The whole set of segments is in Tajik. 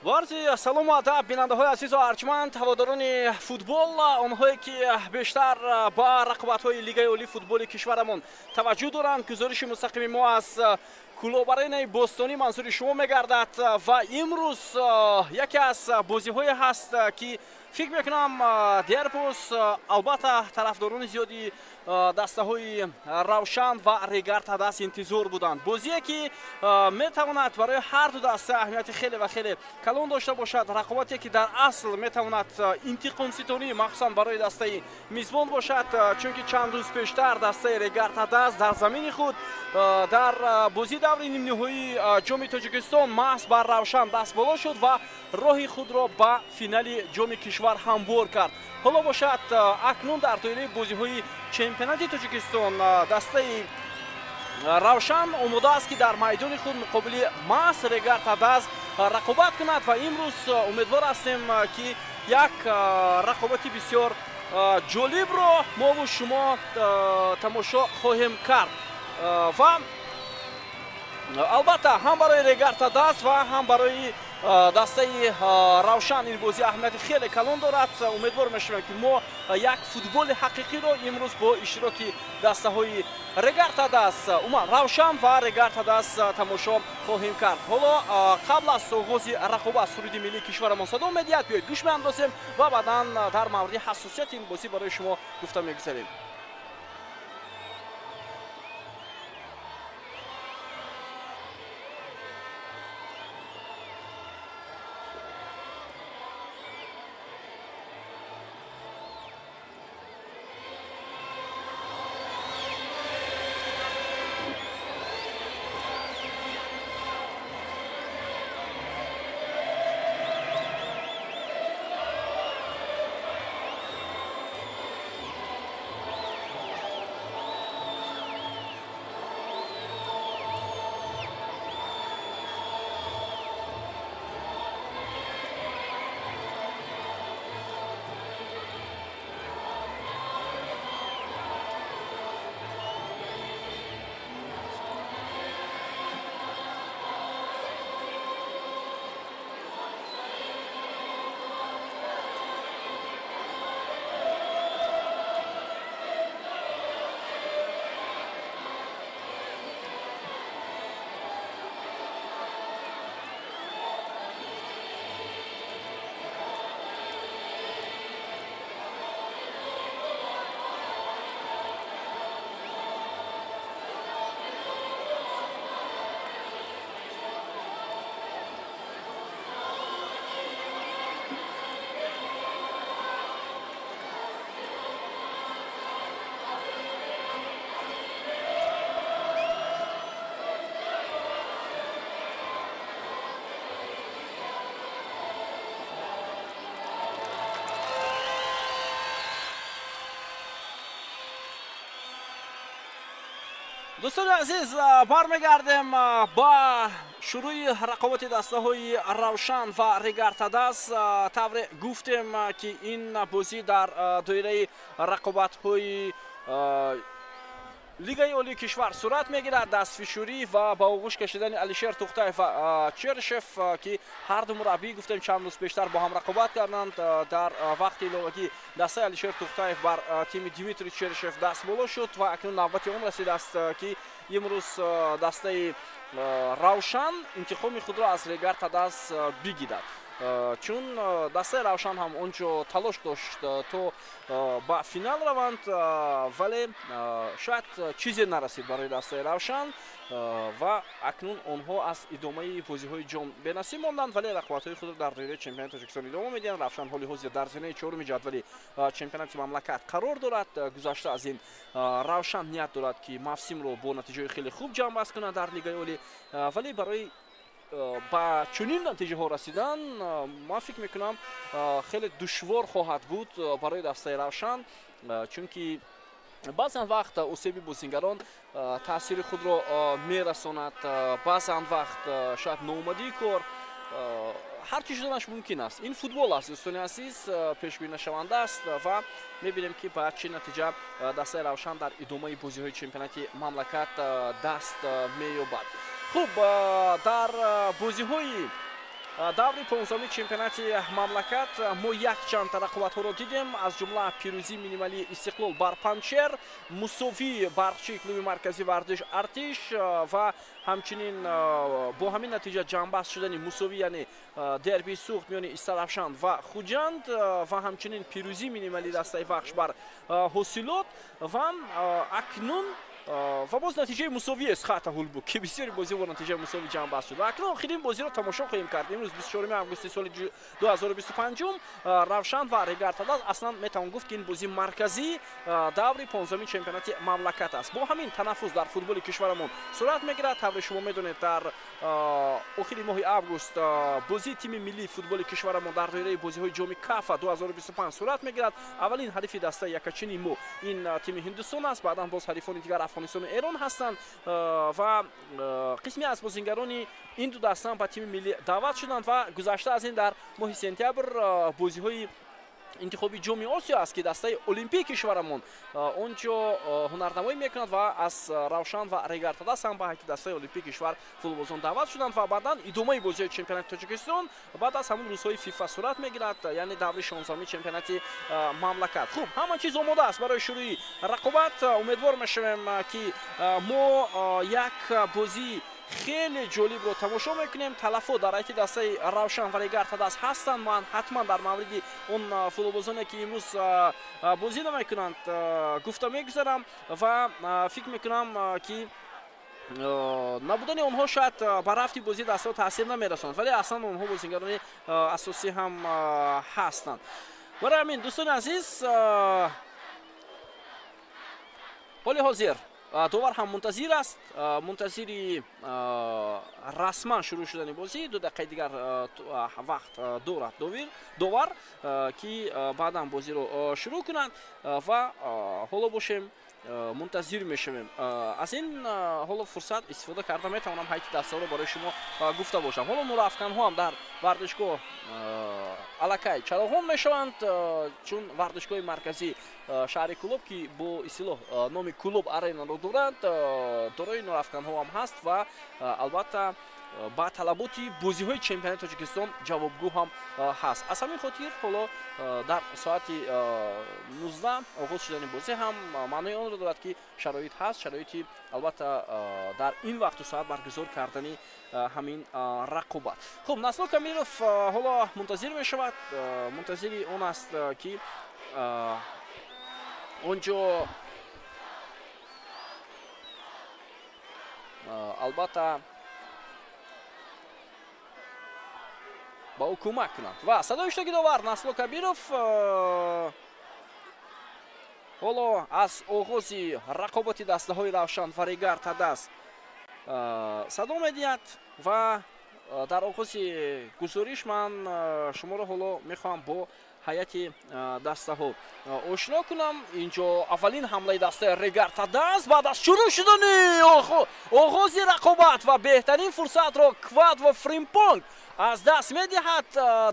Варзи салому адаб, бинандаҳои азизу арҷманд, ҳаводорони футбол, онҳое ки бештар ба рақобатҳои Лигаи олии футболи кишварамон таваҷҷӯҳ доранд. Гузориши мустақими мо аз Кӯлоб Аренаи бостонӣ манзури шумо мегардад ва имрӯз яке аз бозиҳое ҳаст, ки фикр мекунам, дерпӯз албатта тарафдорони зиёди дастаҳои Равшан ва Регар Тадас интизор буданд. Бозие ки метавонад барои ҳар ду даста аҳамияти хеле ва хеле калон дошта бошад, рақобате ки дар асл метавонад интиқомситонӣ махсусан барои дастаи мизбон бошад, чунки чанд рӯз пештар дастаи Регар Тадас дар замини худ дар бозии даври нимниҳоии Ҷоми Тоҷикистон маҳз бар Равшан даст боло шуд ва роҳи худро ба финали ҷоми кишвар ҳамвор кард. Ҳоло бошад, акнун дар доираи бозиҳои чемпионати Тоҷикистон дастаи Равшан омода аст, ки дар майдони худ муқобили маҳз Регар Тадаз рақобат кунад ва имрӯз умедвор ҳастем, ки як рақобати бисёр ҷолибро мову шумо тамошо хоҳем кард. Ва албатта, ҳам барои Регар Тадаз ва ҳам барои дастаи Равшан ин бозӣ аҳамияти хеле калон дорад. Умедвор мешавем, ки мо як футболи ҳақиқиро имрӯз бо иштироки дастаҳои Регар Тадас, умуман Равшан ва Регар Тадас тамошо хоҳем кард. Ҳоло қабл аз оғози рақобат суруди миллии кишварамон садо медиҳад. Биёед, гӯш меандозем ва баъдан дар мавриди ҳассосияти ин бозӣ барои шумо гуфта мегузарем. Дӯстони азиз, бармегардем ба шурӯи рақобати дастаҳои Равшан ва Регар Тадас. Тавре гуфтем, ки ин бозӣ дар доираи рақобатҳои Лигаи олии кишвар сурат мегирад. Дастфишурӣ ва ба оғӯш кашидани Алишер Тухтаев ва Чершев, ки ҳарду мураббӣ, гуфтем, чанд рӯз пештар бо ҳам рақобат карданд. Дар вақти иловагӣ дастаи Алишер Тухтаев бар тими Дмитрий Чершев даст боло шуд ва акнун навбати он расидааст, ки имрӯз дастаи Равшан интиқоми худро аз Регар Тадас бигирад, чун дастаи Равшан ҳам он ҷо талош дошт, то ба финал раванд, вале шояд чизе нарасид барои дастаи Равшан ва акнун онҳо аз идомаи бозиҳои ҷом бенасиб монданд, вале рақобатҳои худро дар доираи чемпионати Тоҷикистон идома медиҳанд. Равшан ҳоли ҳозир дар зинаи чоруми ҷадвали чемпионати мамлакат қарор дорад. Гузашта аз ин, Равшан ният дорад, ки мавсимро бо натиҷаҳои хеле хуб ҷамъбаст кунад дар Лигаи олӣ, вале барои ба чунин натиҷаҳо расидан, ман фикр мекунам, хеле душвор хоҳад буд барои дастаи Равшан, чунки баъзан вақт осеби бозингарон таъсири худро мерасонад, баъзан вақт шояд ноомадии кор, ҳар чӣ шуданаш мумкин аст. Ин футбол аст, дӯстони азиз, пешгӯӣ аст ва мебинем, ки ба чӣ натиҷа дастаи Равшан дар идомаи бозиҳои чемпионати мамлакат даст меёбад. Хуб, дар бозиҳои Даври 15-уми чемпионати мамлакат мо якчанд рақобатҳоро дидем, аз ҷумла пирӯзии минималии Истиқлол бар Панҷшер, мусовии Барқчии клуби марказии варзиш Артиш ва ҳамчунин бо ҳамин натиҷа ҷамъбаст шудани мусовӣ, яъне дерби Суғд миёни Истаравшан ва Хуҷанд ва ҳамчунин пирӯзии минималии дастаи Вахш бар Ҳосилот ва акнун ва боз натиҷаи мусовиест хата Ҳулбук, ки бисёри бозӣ бо натиҷаи мусовӣ ҷамъбаст шуд. Ва акнун охирин бозиро тамошо хоҳем кард. Имрӯз 24 августи соли 2025 Равшан ва Регар Тадаз. Аслан метавон гуфт, ки ин бозии марказии даври 15-уми чемпионати мамлакат аст. Бо ҳамин танаффус дар футболи кишварамон сурат мегирад. Тавре шумо медонед, дар охири моҳи август бозии тими миллии футболи кишварамон дар доираи бозиҳои ҷоми Кафа 2025 сурат мегирад. Аввалин ҳарифи дастаи якачини мо ин тими Ҳиндустон аст. Баъдан боз ҳарифони дигар Афғонистону Эрон ҳастанд ва қисме аз бозингарони ин ду даста ба тими миллӣ даъват шуданд ва гузашта аз ин дар моҳи сентябр бозиҳои интихоби ҷоми Осиё аст, ки дастаи олимпии кишварамон он ҷо ҳунарнамоӣ мекунад ва аз Равшан ва Регар Тадаз ҳам ба ҳайати дастаи олимпии кишвар футболбозон даъват шуданд ва баъдан идомаи бозиҳои чемпионати Тоҷикистон баъд аз ҳамон рӯзҳои ФИФА сурат мегирад, яъне даври 16-уми чемпионати мамлакат. Хуб, ҳама чиз омода аст барои шурӯи рақобат. Умедвор мешавем, ки мо як бозии хеле ҷолибро тамошо мекунем. Талафот дар ҳайати дастаи Равшан ва Регар Тадаз ҳастанд. Ман ҳатман дар мавриди он футболбозоне, ки имрӯз бозӣ намекунанд, гуфта мегузарам ва фикр мекунам, ки набудани онҳо шояд ба рафти бозии дастаҳо таъсир намерасонад, вале аслан онҳо бозингарони асосӣ ҳам ҳастанд. Барои ҳамин, дӯстони азиз, ҳоли ҳозир довар ҳам мунтазир аст, мунтазири расман шурӯъ шудани бозӣ. 2 дақиқаи дигар вақт дорад довар, ки баъдан бозиро шурӯъ кунад ва ҳоло бошем мунтазир мешавем. Аз ин ҳоло фурсат истифода карда метавонам ҳайати дастаҳоро барои шумо гуфта бошам. Ҳоло нурафканҳо ҳам дар варзишгоҳ аллакай чароғон мешаванд, чун варзишгоҳи марказии шаҳри Кӯлоб, ки бо истилоҳ номи Кӯлоб аренаро дорад, дорои нурафканҳо ҳам ҳаст ва албатта ба талаботи бозиҳои чемпионати Тоҷикистон ҷавобгӯ ҳам ҳаст. Аз ҳамин хотир ҳоло дар соати 19 оғоз шудани бозӣ ҳам маънои онро дорад, ки шароит ҳаст, шароити албатта дар ин вақту соат баргузор кардани ҳамин рақобат. Хуб, Насло Камилов ҳоло мунтазир мешавад, мунтазири он аст, ки он ҷо албатта ба ӯ кӯмак кунанд. Ва садои иштироки довар Насло Кабиров ҳоло аз оғози рақобати дастаҳои Равшан ва Регар Тадаз садо медиҳад ва дар оғози гузориш ман шуморо ҳоло мехоҳам бо ҳайати дастаҳо ошно кунам. Инҷо аввалин ҳамлаи дастаи Регар Тадаз баъд аз шурӯъ шудани оғози рақобат ва беҳтарин фурсатро Квадво Фримпонг аз даст медиҳад.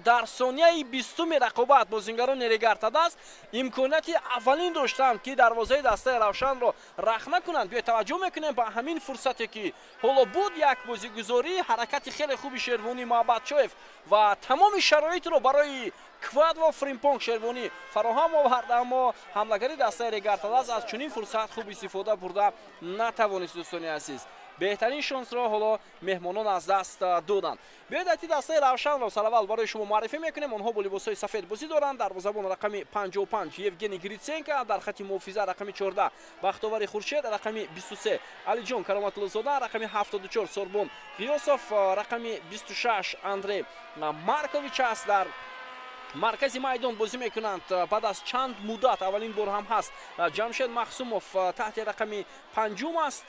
Дар сонияи 20-уми рақобат бозингарони Регар Тадаз имконияти аввалин доштанд, ки дарвозаи дастаи Равшанро рахна кунанд. Биёед таваҷҷӯҳ мекунем ба ҳамин фурсате, ки ҳоло буд. Як бозигузорӣ, ҳаракати хеле хуби Шервонӣ Маҳбатчоев ва тамоми шароитро барои Квадво Фримпонг Шервонӣ фароҳам овард, аммо ҳамлагари дастаи Регар Тадаз аз чунин фурсат хуб истифода бурда натавонист. Дӯстони азиз, беҳтарин шонсро ҳоло меҳмонон аз даст доданд. Биёед ҳайати дастаи Равшанро сараввал барои шумо муаррифӣ мекунем. Онҳо бо либосҳои сафед бозӣ доранд. Дарвозабон рақами 55 Евгений Гриценко, дар хати муҳофиза рақами 14 Бахтовари Хуршед, рақами 23 Алиҷон Кароматуллозода, рақами 74 Сорбон Ғиёсов, рақами 26 Андрей Маркович аст. Дар маркази майдон бозӣ мекунанд баъд аз чанд муддат аввалин бор ҳам ҳаст Ҷамшед Махсумов таҳти рақами 5 аст,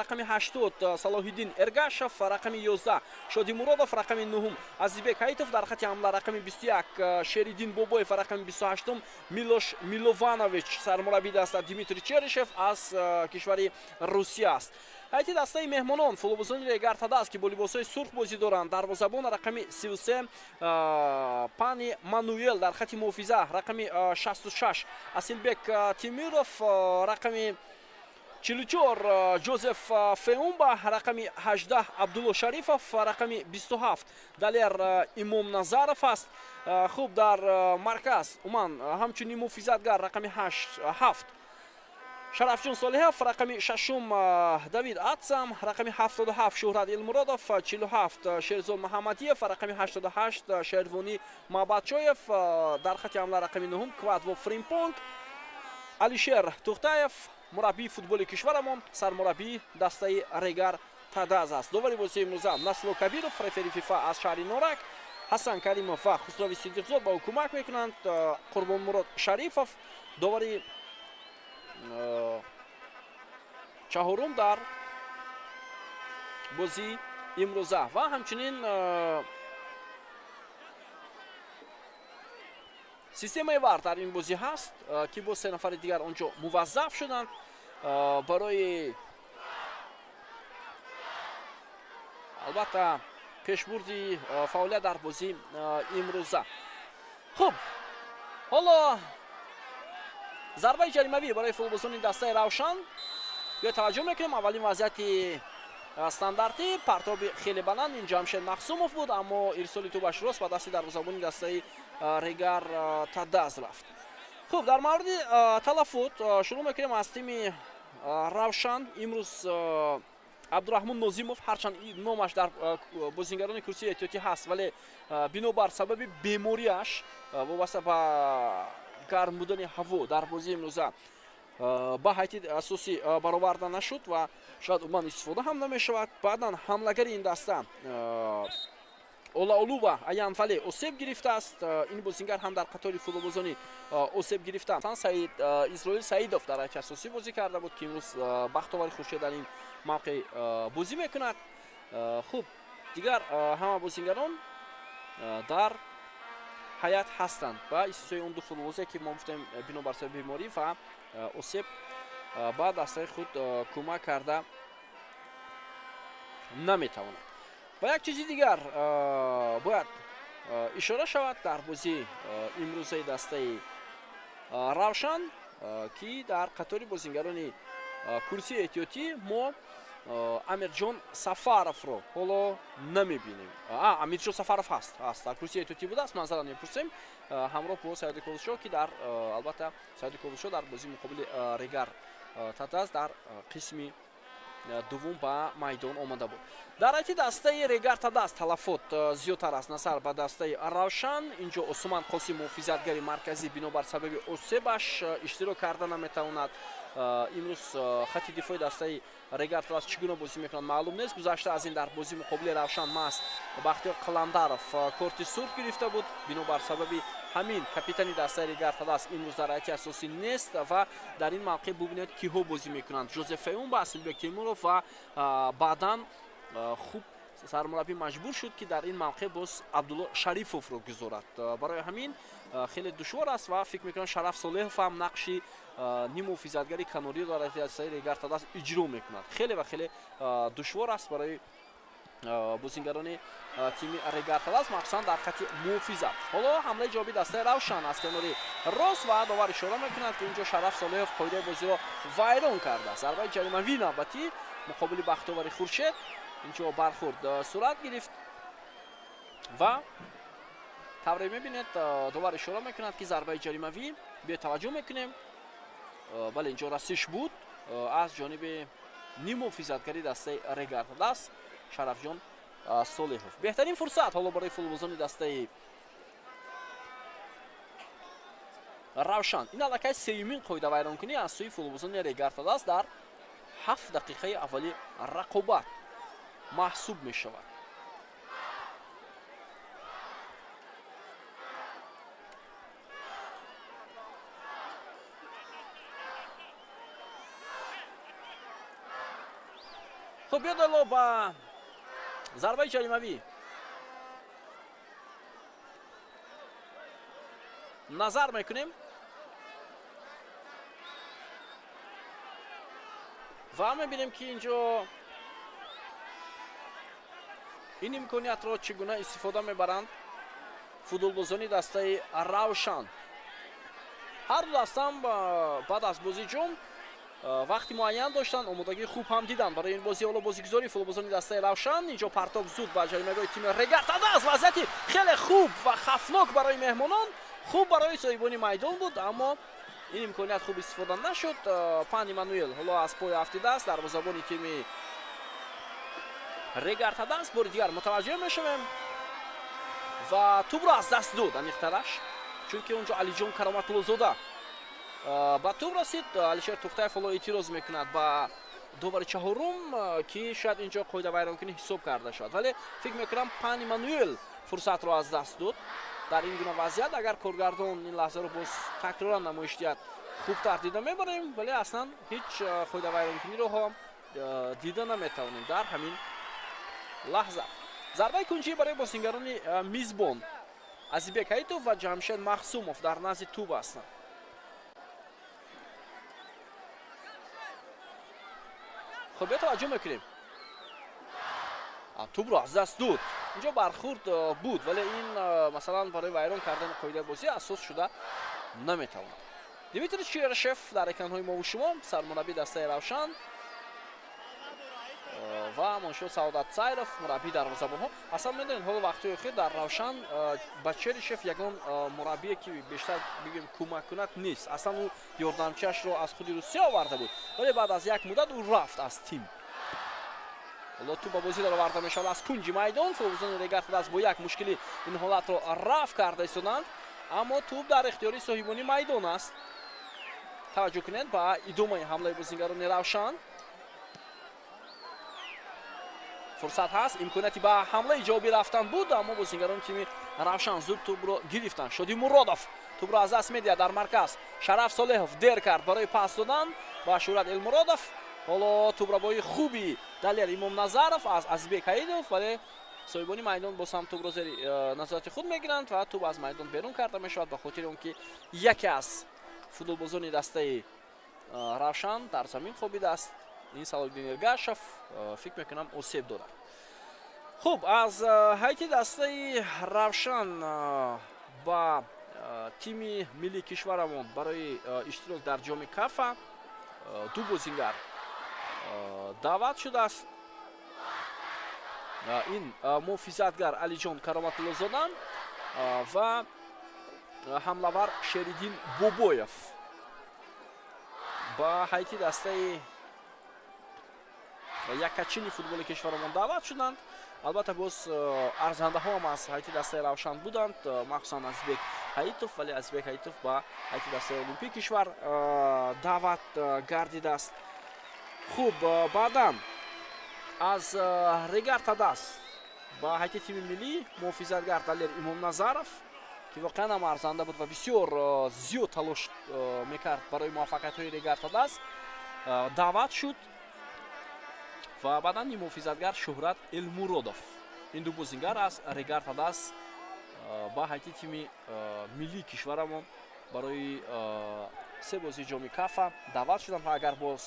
рақами 80 Салоҳиддин Эргашев, рақами 11 Шодимуродов, рақами 9 Азизбек Ҳаитов, дар хати ҳамла рақами 21 Шериддин Бобоев ва рақами 28 Милош Милованович. Сармураббии даста Дмитрий Черышев аз кишвари Русия аст. Ҳайати дастаи меҳмонон футболбозони Регар Тадаз, ки бо либосҳои сурх бозӣ доранд, дарвозабон рақами 33 Пани Мануэл, дар хати муҳофиза рақами 66 Асилбек Тимиров, рақами 44 Ҷозеф Феумба, рақами 18 Абдулло Шарифов, рақами 27 Далер Имомназаров аст. Хуб, дар марказ уман ҳамчунин муҳофизатгар рақами 7 Шарафҷон Солиҳов, рақами 6 Давид Атсам, рақами 77 Шуҳрат Илмуродов, 47 Шерзод Муҳаммадиев, рақами 88 Шервонӣ Мабадшоев, дар хати ҳамла рақами 9 Квадво Фримпонг, Алишер Тухтаев, мураббии футболи кишварамон, сармураббии дастаи Регар Тадаз аст. Довари бозии имрӯза Насло Кабиров, рефери ФИФА аз шаҳри Норак, Ҳасан Каримов ва Хусрави Сидиқзод ба ӯ кӯмак мекунанд. Қурбонмурод Шарифов довари чаҳорум дар бозии имрӯза ва ҳамчунин системаи ВАР дар ин бозӣ ҳаст, ки бо се нафари дигар онҷо муваззаф шуданд барои албатта пешбурди фаъолият дар бозии имрӯза. Хуб, ҳоло зарбаи ҷаримавӣ барои футболбозони дастаи Равшан. Биё таваҷҷӯҳ мекунем, аввалин вазъияти стандартӣ, партоби хеле баланд, ин Ҷамшед Мақсумов буд, аммо ирсоли тӯбаш рост ба дасти дарвозабони дастаи Регар Тадаз рафт. Хуб, дар мавриди талафот шурӯъ мекунем аз тими Равшан. Имрӯз Абдураҳмон Нозимов, ҳарчанд номаш дар бозингарони курсии эҳтиётӣ ҳаст, вале бинобар сабаби бемориаш вобаста ба гарм будани ҳаво дар бозии имрӯза ба ҳайати асосӣ бароварда нашуд ва шояд умуман истифода ҳам намешавад. Баъдан ҳамлагари ин даста Олаолува Аянфале осеб гирифтааст. Ин бозингар ҳам дар қатори футболбозони осеб гирифта. Саид Исроил Саидов дар ҳайати асосӣ бозӣ карда буд, ки имрӯз бахтовари Хуршед дар ин мавқеъ бозӣ мекунад. Хуб, дигар ҳама бозингарон дар ҳаят ҳастанд ба истиснои он ду футболбозе, ки мо гуфтем бинобар сабаби беморӣ ва осеб ба дастаи худ кӯмак карда наметавонад. Ва як чизи дигар бояд ишора шавад дар бозии имрӯзаи дастаи Равшан, ки дар қатори бозингарони курсии эҳтиётӣ мо Амирҷон Сафаровро ҳоло намебинем. Амирҷон Сафаров ҳаст, дар курсии эҳтиётӣ будааст, манзара мепурсем ҳамроҳ бо Саиди Ковушо, ки дар албатта Саиди Ковушо дар бозии муқобили Регар Тадаз дар қисми дуввум ба майдон омада буд. Дар ҳайати дастаи Регар Тадаз талафот зиёдтар аст назар ба дастаи Равшан. Инҷо Осман Қосим, муҳофизатгари марказӣ, бинобар сабаби осебаш иштирок карда наметавонад. Имрӯз хати дифои дастаи Регар Тадаз чӣ гуна бозӣ мекунад маълум нест. Гузашта аз ин дар бозии муқобили Равшан маст Бахтиёр Қаландаров корти сурх гирифта буд. Бинобар сабаби ҳамин капитани дастаи Регар Тадаз имрӯз дар ҳайати асосӣ нест ва дар ин мавқеъ бубинед киҳо бозӣ мекунанд. Ҷозеф Феумба, Асилбек Темуров ва баъдан хуб сармураббӣ маҷбур шуд, ки дар ин мавқеъ боз Абдулло Шарифовро гузорад. Барои ҳамин хеле душвор аст ва фикр мекунам Шараф Солеҳов ҳам нақши ниммуҳофизатгари канориро дар ҳайати дастаи Регар Тадаз иҷро мекунад. Хеле ва хеле душвор аст барои бозингарони тими Регар Тадаз, махсусан дар хати муҳофизат. Ҳоло ҳамлаи ҷавобии дастаи Равшан аз канори рост ва довар ишора мекунад, ки инҷо Шараф Солеҳов қоидаи бозиро вайрон кардааст. Зарбаи ҷаримавӣ навбатӣ муқобили Бахтовари Хуршед инҷо бархӯрд сурат гирифт ва тавре мебинед довар ишора мекунад, ки зарбаи ҷаримавӣ. Биё таваҷҷӯҳ мекунем. Бале, инҷо расиш буд аз ҷониби ниммуҳофизатгари дастаи Регар Тадаз Шарафҷон Солеҳов. Беҳтарин фурсат ҳоло барои футболбозони дастаи Равшан. Ин аллакай сеюмин қоидавайронкунӣ аз сӯи футболбозони Регар Тадаз дар 7 дақиқаи аввали рақобат маҳсуб мешавад. Хуб, биёд ҳоло ба зарбаи ҷаримавӣ назар мекунем ва мебинем, ки инҷо ин имкониятро чӣ гуна истифода мебаранд футболбозони дастаи Равшан. Ҳар ду дастам баъд аз бозии ҷом Вақти муайян доштанд, омодагии хуб ҳам диданд барои ин бозӣ. Ҳоло бозигузории футболбозони дастаи Равшан. Инҷо партоб зуд ба ҷаримагоҳи тими Регар-ТадАЗ. Вазъияти хеле хуб ва хафнок барои меҳмонон, хуб барои соҳибони майдон буд, аммо ин имконият хуб истифода нашуд. Пан Эммануэл ҳоло аз пой афтидааст, дарвозабони тими Регар-ТадАЗ. Бори дигар мутаваҷҷеҳ мешавем ва тӯбро аз даст дод аниқтараш, чунки онҷо Алиҷон Кароматуллозода ба тӯб расид. Алишер Тухтаев ҳоло эътироз мекунад ба довари чаҳорум, ки шояд инҷо қоидавайронкунӣ ҳисоб карда шавад, вале фикр мекунам Пан Эммануэл фурсатро аз даст дод. Дар ин гуна вазъият агар коргардон ин лаҳзаро боз такроран намоиш диҳад, хубтар дида мебарем, вале аслан ҳеҷ қоидавайронкуниро ҳам дида наметавонем дар ҳамин лаҳза. Зарбаи кунҷӣ барои бозингарони мизбон. Азизбек Ҳаитов ва Ҷамшед Махсумов дар назди тӯб ҳастанд. Хуб, биё таваҷҷӯҳ мекунем. Тӯбро аз даст дод. Инҷо бархӯрд буд, вале ин масалан барои вайрон кардани қоидаи бозӣ асос шуда наметавонад. Дмитрий Черышев дар экранҳои мову шумо, сармураббии дастаи Равшан, ва Моншо Саодат Сайров, мураббии дарвозабонҳо. Аслан медонед, ҳоло вақтҳои охир дар Равшан ба Черышев ягон мураббие ки бештар бигӯем кӯмак кунад нест. Аслан ӯ ёрдамчиашро аз худи Русия оварда буд, вале баъд аз як муддат ӯ рафт аз тим. Ҳоло тӯб ба бозӣ дароварда мешавад аз кунҷи майдон. Футболбозони Регар-ТадАЗ бо як мушкилӣ ин ҳолатро рафт карда истоданд, аммо тӯб дар ихтиёри соҳибони майдон аст. Таваҷҷӯҳ кунед ба идомаи ҳамлаи бозингарони Равшан. Фурсат ҳаст, имконияти ба ҳамлаи ҷавобӣ рафтан буд, аммо бозингарони тими Равшан зуд тӯбро гирифтанд. Шоди Муродов тӯбро аз даст медиҳад дар марказ. Шараф Солеҳов дер кард барои пас додан ба Шӯҳрат Элмуродов. Ҳоло тӯбрабои хуби Далер Имомназаров аз Азизбек Ҳаидов, вале соҳибони майдон боз ҳам тӯбро зери назорати худ мегиранд ва тӯб аз майдон берун карда мешавад, ба хотири он ки яке аз футболбозони дастаи Равшан дар замин хобидааст. Ин Салоҳиддин Эргашев фикр мекунам осеб дорад. Хуб, аз ҳайати дастаи Равшан ба тими миллии кишварамон барои иштирок дар ҷоми Кафа ду бозингар даъват шудааст. Ин муҳофизатгар Алиҷон Кароматуллозода ва ҳамлавар Шериддин Бобоев ба ҳайати дастаи яккачини футболи кишварамон даъват шуданд. Албатта боз арзандаҳо ҳам аз ҳайати дастаи Равшан буданд, махсусан Азизбек Ҳаитов, вале Азизбек Ҳаитов ба ҳайати дастаи Олимпии кишвар даъват гардидааст. Хуб, баъдан аз Регар-ТадАЗ ба ҳайати тими миллӣ муҳофизатгар Далер Имомназаров, ки воқеан ҳам арзанда буд ва бисёр зиёд талош мекард барои муваффақиятҳои Регар-ТадАЗ, даъват шуд. Ва баъдан муҳофизатгар Шӯҳрат Элмуродов. Ин ду бозингар аз Регар-ТадАЗ ба ҳайати тими миллии кишварамон барои се бозии ҷоми Кафа даъват шуданд ва агар боз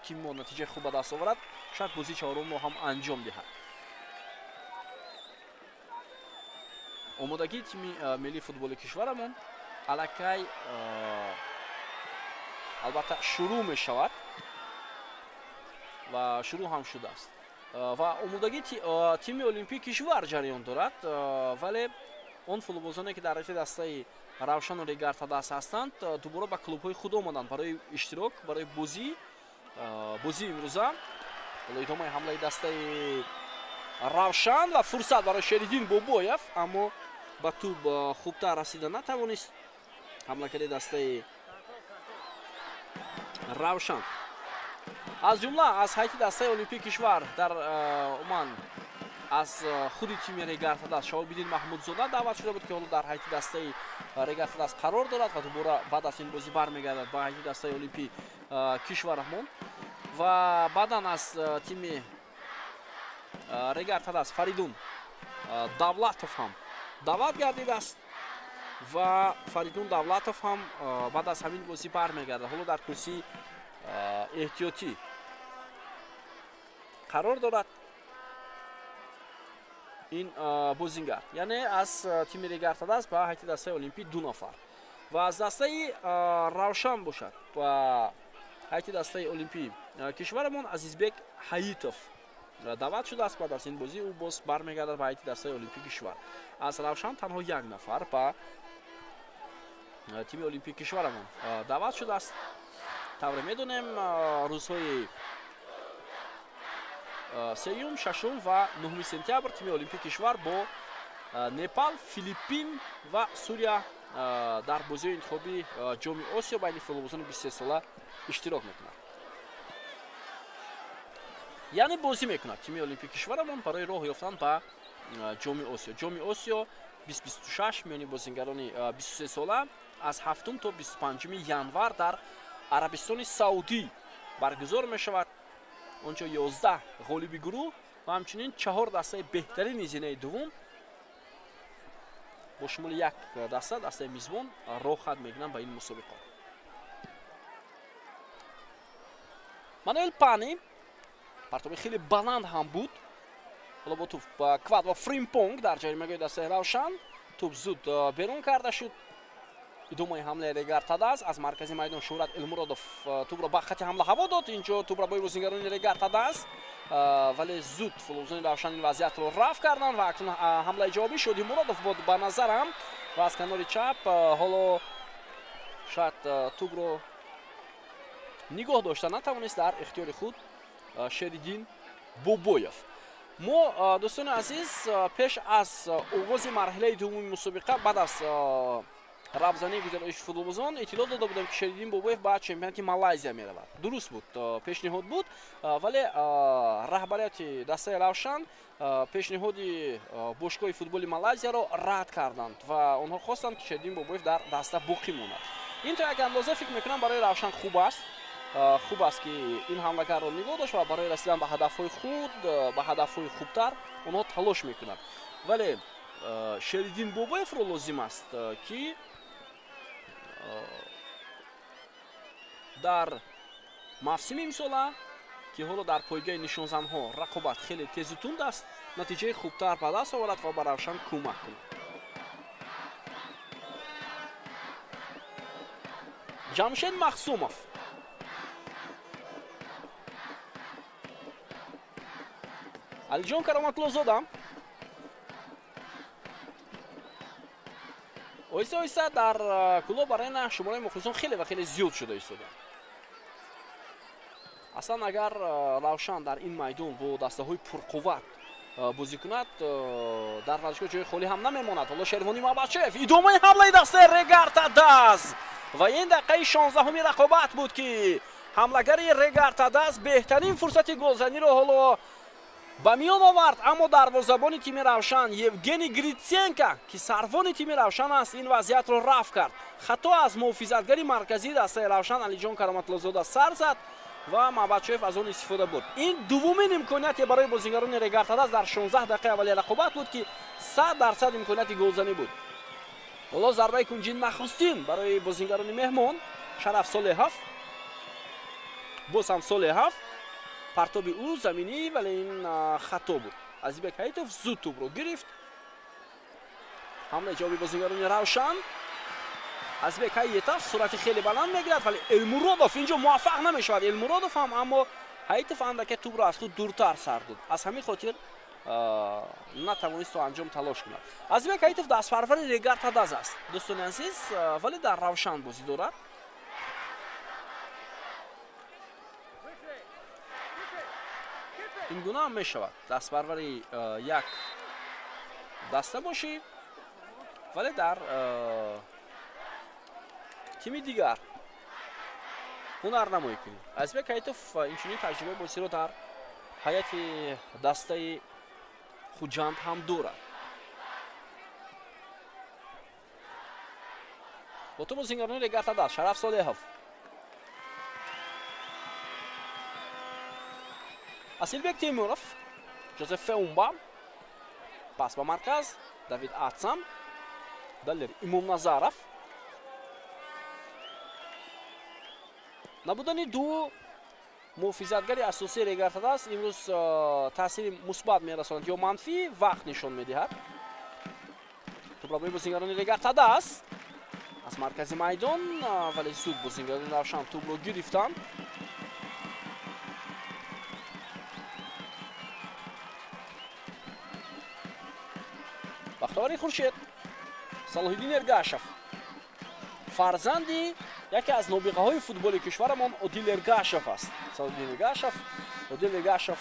тими мо натиҷаи хуб ба даст оварад, шояд бозии чаҳорумро ҳам анҷом диҳад. Омодагии тими миллии футболи кишварамон аллакай албатта шурӯъ мешавад ва шурӯъ ҳам шудааст. Ва омодагии тими Олимпии кишвар ҷараён дорад, вале он футболбозоне ки дар ҳайати дастаи Равшану Регар-ТадАЗ ҳастанд, дубора ба клубҳои худ омаданд барои иштирок, барои бозии имрӯза. Ҳоло идомаи ҳамлаи дастаи Равшан ва фурсат барои Шериддин Бобоев, аммо ба тӯб хубтар расида натавонист ҳамлакари дастаи Равшан. Аз ҷумла аз ҳайати дастаи Олимпии кишвар дар уман аз худи тими Регар-ТадАЗ Шаҳобиддин Маҳмудзода даъват шуда буд, ки ҳоло дар ҳайати дастаи Регар-ТадАЗ қарор дорад ва дубора баъд аз ин бозӣ бармегардад ба ҳайати дастаи Олимпии кишварамон. Ва баъдан аз тими Регар-ТадАЗ Фаридун Давлатов ҳам даъват гардидааст ва Фаридун Давлатов ҳам баъд аз ҳамин бозӣ бармегардад. Ҳоло дар курсии эҳтиётӣ қарор дорад ин бозингар, яъне аз тими Регар-ТадАЗ ба ҳайати дастаи Олимпӣ ду нафар ва аз дастаи Равшан бошад ба ҳайати дастаи олимпии кишварамон Азизбек Ҳаитов даъват шудааст. Баъд аз ин бозӣ ӯ боз бармегардад ба ҳайати дастаи олимпии кишвар. Аз Равшан танҳо як нафар ба тими олимпии кишварамон даъват шудааст. Тавре медонем, рӯзҳои 3, 6 ва 9 сентябр тими олимпии кишвар бо Непал, Филиппин ва Сурия дар бозиҳои интихобии Ҷоми Осиё байни футболбозони 23 сола иштирок мекунад. Яъне бозӣ мекунад тими олимпии кишварамон барои роҳ ёфтан ба Ҷоми Осиё. Ҷоми Осиё 2026 миёни бозингарони 23 сола аз 7 то 25 январ дар Арабистони Саудӣ баргузор мешавад. Онҷо 11 ғолиби гурӯҳ ва ҳамчунин 4 дастаи беҳтарини зинаи дуввум бо шумули як даста, дастаи мизбон, роҳ хат мегиранд ба ин мусобиқот. Мануэл Пани партоби хеле баланд ҳам буд. Ҳоло бо туп Квад ва Фримпонг дар ҷаримагоҳи дастаи Равшан. Туп зуд берун карда шуд. Идомаи ҳамлаи Регар Тадаз аз маркази майдон Шӯҳрат Элмуродов тупро ба хати ҳамла ҳаво дод. Инҷо тупро бо бозингарони Регар Тадаз, вале зуд футболбозони Равшан ин вазъиятро рафт карданд ва акнун ҳамлаи ҷавобӣ Шоди Муродов буд ба назарам ва аз канори чап ҳоло шояд тупро нигоҳ дошта натавонист дар ихтиёри худ Шериддин Бобоев. Мо, дӯстони азиз, пеш аз оғози марҳилаи дуввуми мусобиқа баъд аз равзании гузароиши футболбозон иттилоъ дода будем, ки Шериддин Бобоев ба чемпионати Малайзия меравад. Дуруст буд, пешниҳод буд, вале раҳбарияти дастаи Равшан пешниҳоди бошгоҳи футболи Малайзияро рад карданд ва онҳо хостанд, ки Шериддин Бобоев дар даста боқӣ монад. Ин то як андоза фикр мекунам барои Равшан хуб аст. Хуб аст, ки ин ҳамлагарро нигоҳ дошт ва барои расидан ба ҳадафҳои худ, ба ҳадафҳои хубтар онҳо талош мекунанд. Вале Шериддин Бобоевро лозим аст, ки дар мавсими имсола, ки ҳоло дар пойгаи нишонзанҳо рақобат хеле тезу тунд аст, натиҷаи хубтар ба даст оварад ва ба Равшан кӯмак кунад. Ҷамшед Махсумов Алиҷон Кароматлозода оҳиста оҳиста дар Кӯлоб Арена шумораи мухлисон хеле ва хеле зиёд шуда истодаанд. Аслан агар Равшан дар ин майдон бо дастаҳои пурқувват бозӣ кунад, дар варзишгоҳ ҷои холӣ ҳам намемонад. Ҳоло Шервони Мабачев, идомаи ҳамлаи дастаи Регар Тадаз ва ин дақиқаи 16-уми рақобат буд, ки ҳамлагари Регар Тадаз беҳтарин фурсати голзаниро ҳоло ба миён овард, аммо дарвозабони тими Равшан Евгений Гритсенко, ки сарвони тими Равшан аст, ин вазъиятро рафт кард. Хато аз муҳофизатгари марказии дастаи Равшан Алиҷон Кароматлозода сар зад ва Мабачоев аз он истифода бурд. Ин дуввумин имконияте барои бозингарони Регар Тадаз дар 16 дақиқаи аввали рақобат буд, ки 100% имконияти голзанӣ буд. Ҳоло зарбаи кунҷи нахустин барои бозингарони меҳмон Шараф Солеҳов, боз ҳам Солеҳов, партоби ӯ заминӣ, вале ин хато буд. Азизбек Ҳаитов зуд тӯбро гирифт. Ҳамлаи ҷавоби бозингарони Равшан. Азизбек Ҳаитов суръати хеле баланд мегирад, вале Элмуродов инҷо муваффақ намешавад. Элмуродов ҳам, аммо Ҳаитов андаке тӯбро аз худ дуртар сар дод. Аз ҳамин хотир натавонист то анҷом талош кунад. Азизбек Ҳаитов дастпарвари Регар Тадаз аст, дӯстони азиз, вале дар Равшан бозӣ дорад. Ин гуна ҳам мешавад, дастпарвари як даста бошӣ, вале дар тими дигар ҳунарнамоӣ кунӣ. Азизбек Ҳаитов инчунин таҷрибаи бозиро дар ҳайати дастаи Хуҷанд ҳам дорад. Бо ту бозингарони Регар Тадаз Шараф Солеҳов, Асилбек Темуров, Жозеф Феумба, пас ба марказ Давид Атсам, Далер Имомназаров. Набудани ду муҳофизатгари асосии Регар Тадаз имрӯз таъсири мусбат мерасонад ё манфӣ, вақт нишон медиҳад. Тӯбрабои бозингарони Регар Тадаз аз маркази майдон, вале зуд бозингарони Равшан тӯбро гирифтанд. Бахтовари Хуршед, Салоҳиддин Эргашев, фарзанди яке аз нобиғаҳои футболи кишварамон Одил Эргашев аст. Салоҳиддин Эргашев, Одил Эргашев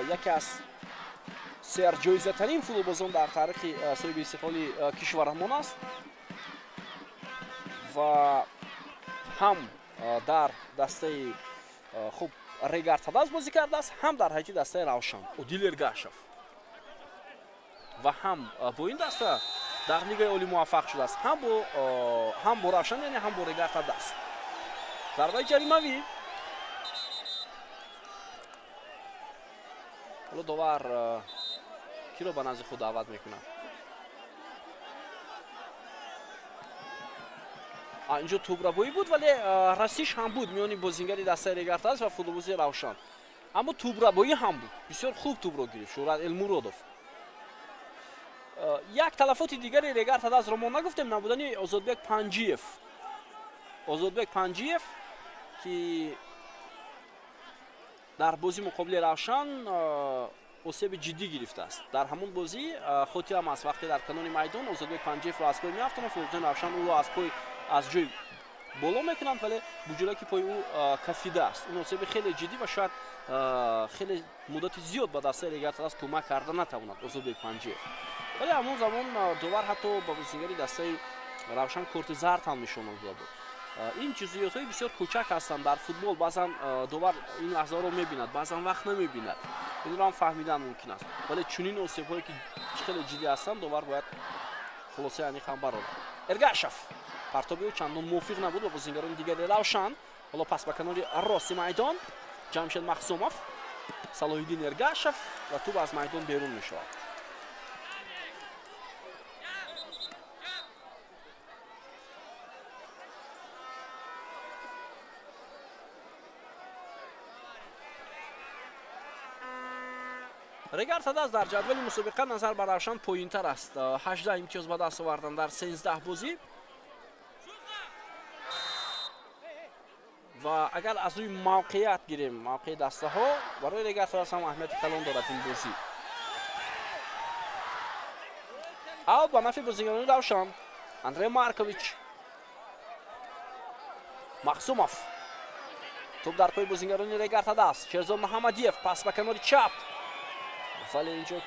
яке аз серҷоизатарин футболбозон дар таърихи соҳиби истиқлоли кишварамон аст ва ҳам дар дастаи хуб Регар Тадаз бозӣ кардааст, ҳам дар ҳайати дастаи Равшан Одил Эргашев ва ҳам бо ин даста дар лигаи олӣ муваффақ шудааст, ҳам бо Равшан, яъне ҳам бо Регар Тадаз. Зарбаи ҷаримавӣ. Ҳоло довар киро ба назди худ даъват мекунад? Инҷо тӯбрабоӣ буд, вале расиш ҳам буд миёни бозингари дастаи Регар Тадаз ва футболбози Равшан, аммо тӯбрабоӣ ҳам буд. Бисёр хуб тӯбро гирифт Шӯҳрат Элмуродов. Як талафоти дигари Регар Тадазро мо нагуфтем, набудани Озодбек Панҷиев. Озодбек Панҷиев ки дар бозӣ муқобили Равшан осеби ҷиддӣ гирифтааст. Дар ҳамон бозӣ хотирам аст, вақте дар канори майдон Озодбек Панҷиевро аз пой меафтонад, футболбозони Равшан ӯро аз пой аз ҷой боло мекунанд, вале буҷураки пои ӯ кафидааст. Ин осеби хеле ҷиддӣ ва шояд хеле муддати зиёд ба дастаи Регар Тадаз кӯмак карда натавонад Озодбек Панҷиев. Вале ҳамон замон довар ҳатто ба бозингари дастаи Равшан корти зард ҳам нишон дода буд. Ин ҷузъиётҳои бисёр кӯчак ҳастанд дар футбол. Баъзан довар ин лаҳзаҳоро мебинад, баъзан вақт намебинад. Инро ҳам фаҳмидан мумкин аст. Вале чунин осебҳое ки хеле ҷиддӣ ҳастанд, довар бояд хулосаи аниқ ҳам барорад. Эргашев партоби ӯ чандон мувофиқ набуд ба бозингарони дигари Равшан. Ҳоло пас ба канори рости майдон Ҷамшед Махсумов, Салоҳиддин Эргашев ва тӯб аз майдон берун мешавад. Регар Тадаз дар ҷадвали мусобиқа назар ба Равшан поинтар аст. 18 имтиёз ба даст овардан дар 13 бозӣ ва агар аз рӯи мавқеият гирем, мавқеи дастаҳо барои Регар Тадаз ҳам аҳамияти калон дорад ин бозӣ. Аут ба нафъи бозигарони Равшан. Андрей Маркович, Махсумов, тӯб дар пои бозигарони Регар Тадаз. Шерзод Муҳаммадиев пас ба канори чап, вале инҷо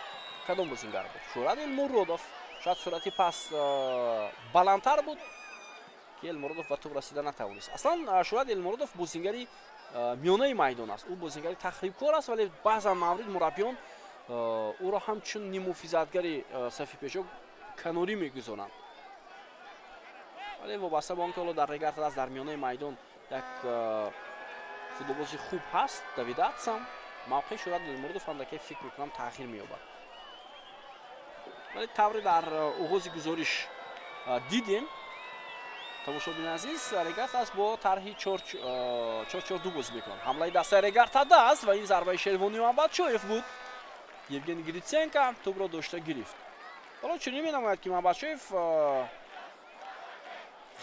кадом бозингар буд? Шӯҳрат Элмуродов. Шояд суръати пас баландтар буд ки Элмуродов ба тӯб расида натавонист. Аслан Шӯҳрат Элмуродов бозингари миёнаи майдон аст. Ӯ бозингари тахрибкор аст, вале баъзан маврид мураббиён ӯро ҳамчун ниммуҳофизатгари сафи пешо канорӣ мегузоранд. Вале вобаста ба он ки ҳоло дар Регар Тадаз дар миёнаи майдон як футболбози хуб ҳаст, Давид Атсам, мавқеи Шӯҳрат Элмуродов андаке фикр мекунам тағйир меёбад. Вале тавре дар оғози гузориш дидем, тамошобини азиз, Регар Тадаз бо тарҳи 4-4-2 бозӣ мекунад. Ҳамлаи дастаи Регар Тадаз ва ин зарбаи Шервони Мамбатшоев буд. Евгений Гриценко тӯбро дошта гирифт. Ҳоло чунин менамояд ки Мамбатшоев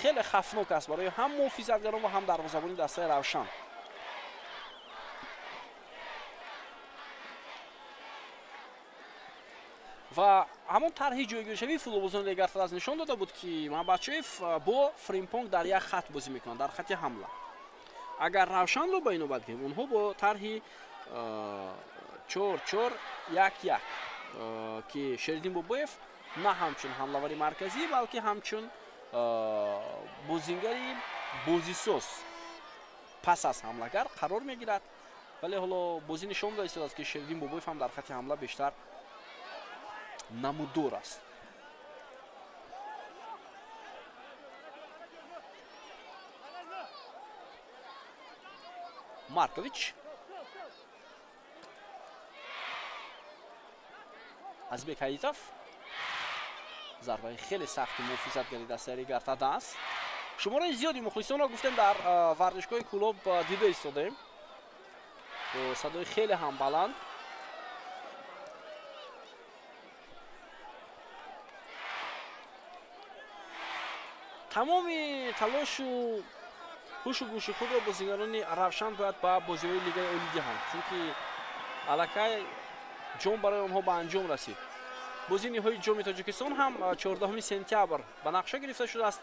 хеле хафнок аст барои ҳам муҳофизатгарон ва ҳам дарвозабони дастаи Равшан. Ва ҳамон тарҳи ҷойгиршавии футболбозони Регар Тадаз нишон дода буд ки Мамбатшоев бо Фримпонг дар як хат бозӣ мекунанд, дар хати ҳамла. Агар Равшанро ба инобат гирем, онҳо бо тарҳи 4-4-1-1 ки Шериддин Бобоев на ҳамчун ҳамлавари марказӣ, балки ҳамчун бозингари бозисоз пас аз ҳамлагар қарор мегирад. Вале ҳоло бозӣ нишон дода истодааст ки Шериддин Бобоев ҳам дар хати ҳамла бештар намудор аст. Маркович, Азбек Ҳаитов, зарбаи хеле сахти муҳофизатгари дастаи Регар Тадаз. Шумораи зиёди мухлисонро гуфтем дар варзишгоҳи Кӯлоб дида истодаем бо садои хеле ҳам баланд. Тамоми талошу ҳушу гӯши худро бозигарони Равшан бояд ба бозиҳои лигаи олӣ диҳанд, чунки аллакай ҷом барои онҳо ба анҷом расид. Бозии ниҳоии ҷоми Тоҷикистон ҳам 14 сентябр ба нақша гирифта шудааст.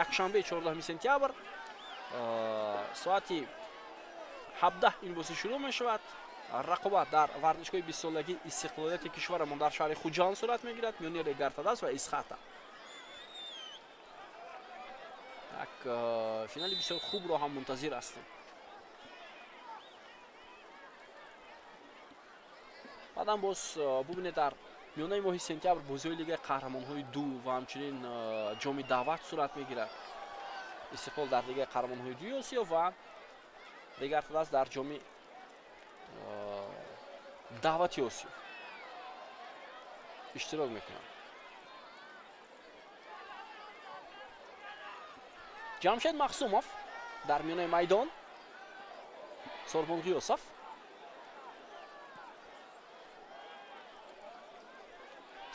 Якшанбе 14 сентябр соати 17 ин бозӣ шурӯъ мешавад. Рақобат дар варзишгоҳи 20-солагии истиқлолияти кишварамон дар шаҳри Хуҷанд сурат мегирад миёни Регар-ТадАЗ ва Исхата. Як финали бисёр хубро ҳам мунтазир ҳастем. Баъдан боз бубинед, дар миёнаи моҳи сентябр бозиҳои Лигаи қаҳрамонҳои ду ва ҳамчунин ҷоми даъват сурат мегирад. Истиқлол дар Лигаи қаҳрамонҳои дуи Осиё ва Регар-ТадАЗ дар ҷоми даъвати Осиё иштирок мекунанд. Ҷамшед Махсумов дар миёнаи майдон, Сорбон Ғиёсов,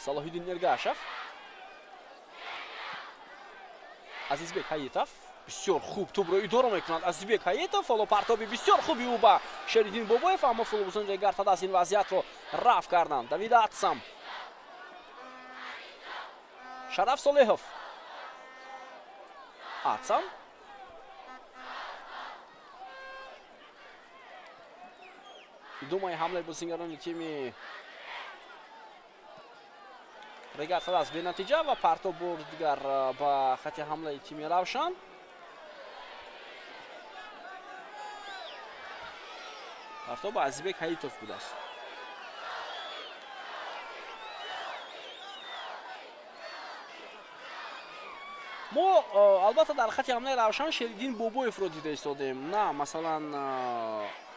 Салоҳиддин Эргашев, Азизбек Ҳаитов. Бисёр хуб тӯбро идора мекунад Азизбек Ҳаитов. Ҳоло партоби бисёр хуби ӯ ба Шериддин Бобоев, аммо футболбозони Регар-ТадАЗ ин вазъиятро рафт карданд. Давид Атсам, Шараф Солеҳов, Атсам, идомаи ҳамлаи бозингарони тими Регар-ТадАЗ бенатиҷа ва партоб бор дигар ба хати ҳамлаи тими Равшан. Партоб ба Азизбек Ҳаитов будааст. Мо албатта дар хати ҳамлаи Равшан Шериддин Бобоевро дида истодем, на масалан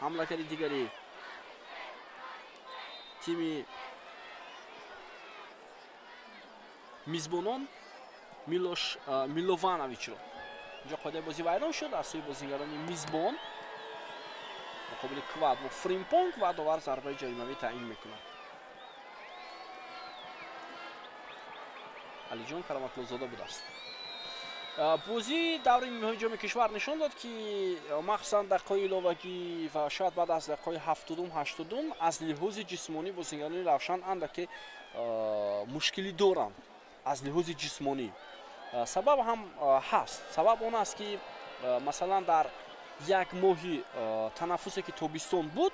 ҳамлакари дигари тими мизбонон Милош Миловановичро. Инҷо қоидаи бозӣ вайрон шуд аз сӯи бозингарони мизбон муқобили Квадво Фримпонг ва довар зарбаи ҷаримавӣ таъин мекунад. Алиҷон Кароматлозода будааст. Бозии даври ниҳоии ҷоми кишвар нишон дод, ки махсусан дақиқаҳои иловагӣ ва шояд баъд аз дақиқаҳои 70-ум 80-ум аз лиҳози ҷисмонӣ бозингарони Равшан андаке мушкилӣ доранд. Аз лиҳози ҷисмонӣ сабаб ҳам ҳаст. Сабаб он аст, ки масалан дар як моҳи танаффусе ки тобистон буд,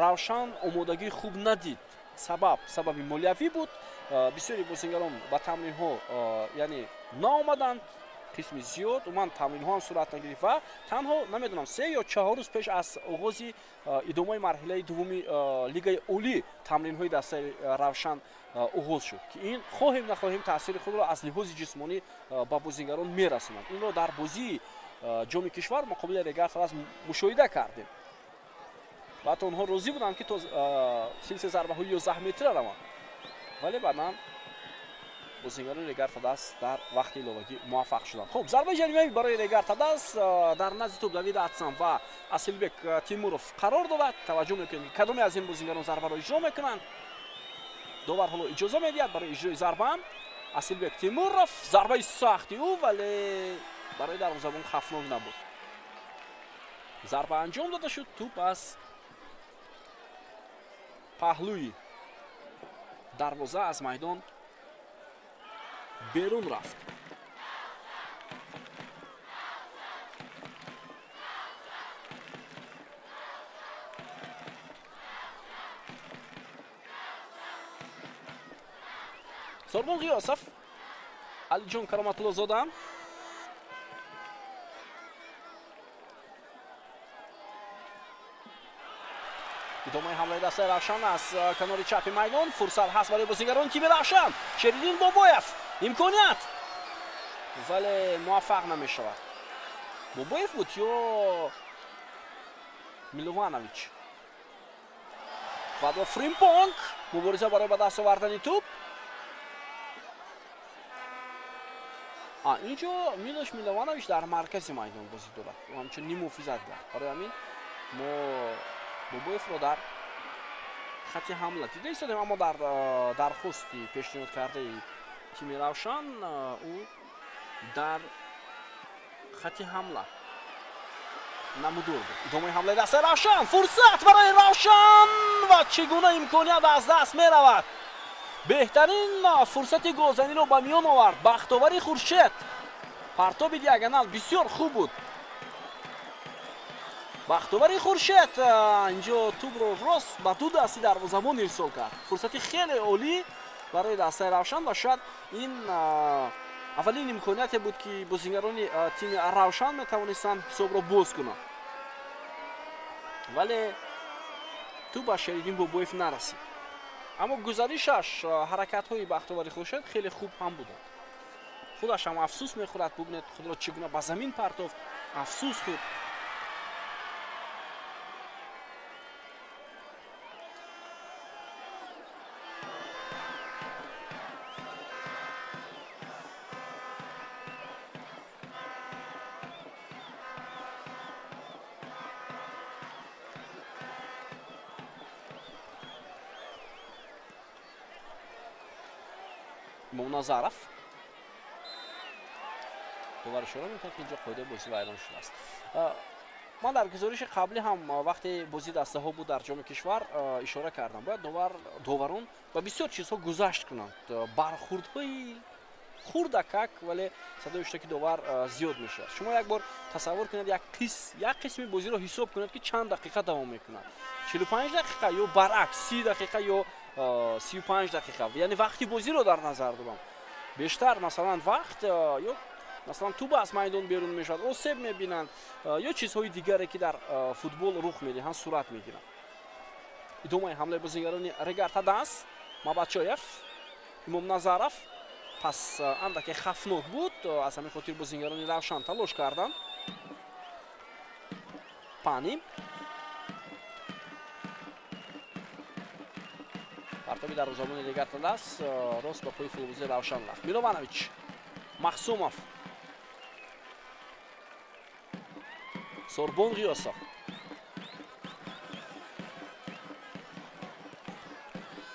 Равшан омодагии хуб надид. Сабаби молиявӣ буд. Бисёри бозингарон ба тамринҳо яъне наомаданд, қисми зиёд умуман тамринҳо ҳам сурат нагирифт ва танҳо намедонам 3 ё 4 рӯз пеш аз оғози идомаи марҳилаи дуввуми Лигаи Олӣ тамринҳои дастаи Равшан оғоз шуд, ки ин хоҳем нахоҳем таъсири худро аз лиҳози ҷисмонӣ ба бозингарон мерасонад. Инро дар бозии ҷоми кишвар муқобили Регар-ТадАЗ мушоҳида кардем. Ва ҳатто онҳо розӣ буданд, ки то силсилаи зарбаҳои 11 метра раванд, вале баъдан бозингарони Регар-ТадАЗ дар вақти иловагӣ муваффақ шуданд. Хуб, зарбаи ҷаримавӣ барои Регар-ТадАЗ дар назди тӯб Давид Атсам ва Асилбек Тимуров қарор дорад. Таваҷҷӯҳ мекунем, ки кадоме аз ин бозингарон зарбаро иҷро мекунанд. Довар ҳоло иҷоза медиҳад барои иҷрои зарба. Асилбек Тимуров, зарбаи сахти ӯ, вале барои дарвозабон хавфнок набуд. Зарба анҷом дода шуд, тӯб аз паҳлӯи дарвоза аз майдон берун рафт. Сорбон Ғиёсов, Алиҷон Кароматлозода, идомаи ҳамлаи дастаи Равшан аз канори чапи майдон. Фурсат ҳаст барои бозингарони тими Равшан. Шериддин Бобоев, имконият, вале муваффақ намешавад. Бобоев буд ё Милованович? Квадво Фримпонг, мубориза барои ба даст овардани тӯб. Инҷо Милош Милованович дар маркази майдон бозӣ дорад, ҳамчун ниммуҳофизатгар. Барои ҳамин мо Бобоевро дар хати ҳамла дида истодем, аммо дар дархости пешниҳод кардаи тими Равшан ӯ дар хати ҳамла намудор буд. Идомаи ҳамлаи дастаи Равшан, фурсат барои Равшан ва чӣ гуна имконият аз даст меравад. Беҳтарин фурсати голзаниро ба миён овард Бахтовари Хуршед. Партоби диагонал бисёр хуб буд. Бахтовари Хуршед инҷо тӯбро рост ба ду дасти дарвозабон ирсол кард. Фурсати хеле олӣ барои дастаи Равшан ва шояд ин аввалин имконияте буд, ки бозингарони тими Равшан метавонистанд ҳисобро боз кунанд. Вале тӯб ба Шериддин Бобоев нарасид. Аммо гузаришаш, ҳаракатҳои Бахтовари Хуршед хеле хуб ҳам буданд. Худаш ҳам афсӯс мехӯрад. Бубинед, худро чӣ гуна ба замин партофт, афсӯс хӯрд. Назаров довар ишора мекунад, ки инҷо қоидаи бозӣ вайрон шудааст. Ман дар гузориши қаблӣ ҳам вақте бозии дастаҳо буд дар ҷоми кишвар ишора кардам, бояд доварон ба бисёр чизҳо гузашт кунанд. Бархурдҳои хурдакак, вале садои ҳуштаки довар зиёд мешавад. Шумо як бор тасаввур кунед, як қисми бозиро ҳисоб кунед, ки чанд дақиқа давом мекунад. 45 дақиқа ё баръакс 30 дақиқа ё 35 дақиқа. Яъне вақти бозиро дар назар дорам. Бештар масалан вақт ё масалан тӯб аз майдон берун мешавад, осеб мебинанд ё чизҳои дигаре, ки дар футбол рух медиҳанд, сурат мегиранд. Идомаи ҳамлаи бозингарони Регар-ТадАЗ, Мабачоев, Имом Назаров. Пас андаке хафнок буд, аз ҳамин хотир бозингарони Равшан талош карданд. Пани партоби дарвозабони Регар-ТадАЗ рост ба пои футболбози Равшан рафт. Милованович, Махсумов, Сорбон Ғиёсов.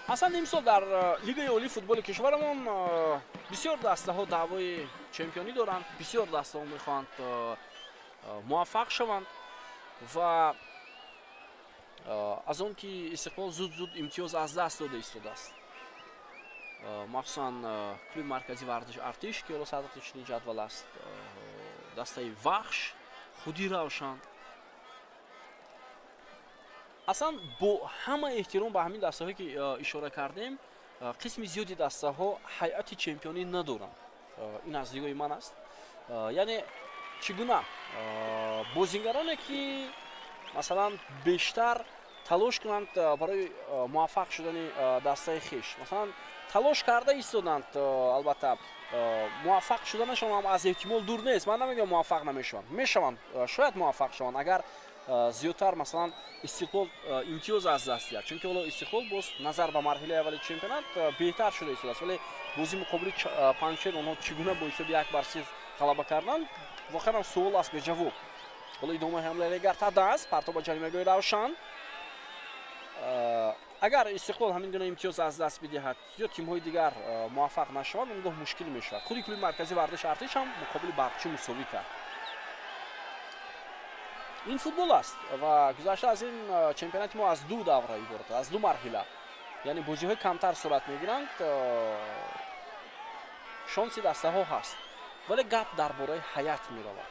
Ҳасан, имсол дар Лигаи олии футболи кишварамон бисёр дастаҳо даъвои чемпионӣ доранд, бисёр дастаҳо мехоҳанд муваффақ шаванд ва аз он ки Истиқлол зуд-зуд имтиёз аз даст дода истодааст. Махсусан клуби марказии варзиши Артиш, ки ҳоло садрнишини ҷадвал аст, дастаи Вахш, худи Равшан. Аслан бо ҳама эҳтиром ба ҳамин дастаҳое, ки ишора кардем, қисми зиёди дастаҳо ҳайати чемпионӣ надоранд. Ин аз нигоҳи ман аст. Яъне чӣ гуна бозингароне, ки масалан бештар талош кунанд барои муваффақ шудани дастаи хеш, масалан талош карда истоданд, албатта муваффақ шуданашон ҳам аз эҳтимол дур нест. Ман намегӯям муваффақ намешаванд, мешаванд, шояд муваффақ шаванд, агар зиёдтар масалан Истиқлол имтиёз аз даст диҳад, чунки ҳоло Истиқлол боз назар ба марҳилаи аввали чемпионат беҳтар шуда истодааст, вале бозии муқобили Панҷшер онҳо чӣ гуна бо ҳисоби 1-0 ғалаба карданд, воқеан ҳам суол аст беҷавоб. Ҳоло идомаи ҳамлаи Регар-ТадАЗ, партоб ба ҷаримагоҳи Равшан. Агар Истиқлол ҳамин гуна имтиёз аз даст бидиҳад ё тимҳои дигар муваффақ нашаванд, он гоҳ мушкил мешавад. Худи клуби марказии варзиши Артиш ҳам муқобили Барқчӣ мусовӣ кард. Ин футбол аст ва гузашта аз ин чемпионати мо аз ду давра иборат аст, аз ду марҳила. Яъне бозиҳои камтар сурат мегиранд, шонси дастаҳо ҳаст, вале гап дар бораи ҳаят меравад.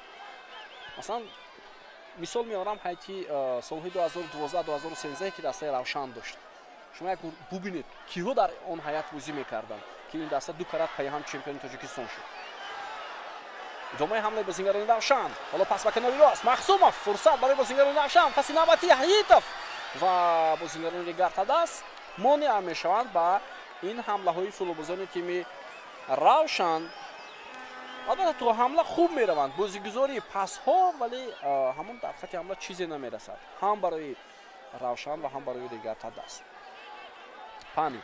Масалан мисол меорам ҳайати солҳои 2012-2013, ки дастаи Равшан дошт. Шумо як бубинед, киҳо дар он ҳаят бозӣ мекарданд, ки ин даста ду карат пайҳам чемпиони Тоҷикистон шуд. Идомаи ҳамлаи бозингарони Равшан. Ҳоло пас ба канори рост, Махсумов, фурсат барои бозингарони Равшан, паси навбати Ҳаитов ва бозингарони Регар-ТадАЗ монеа мешаванд ба ин ҳамлаҳои футболбозони тими Равшан. Албатта то ҳамла хуб мераванд, бозигузории пасҳо, вале ҳамон дар хати ҳамла чизе намерасад, ҳам барои Равшан ва ҳам барои Регар-ТадАЗ. Пани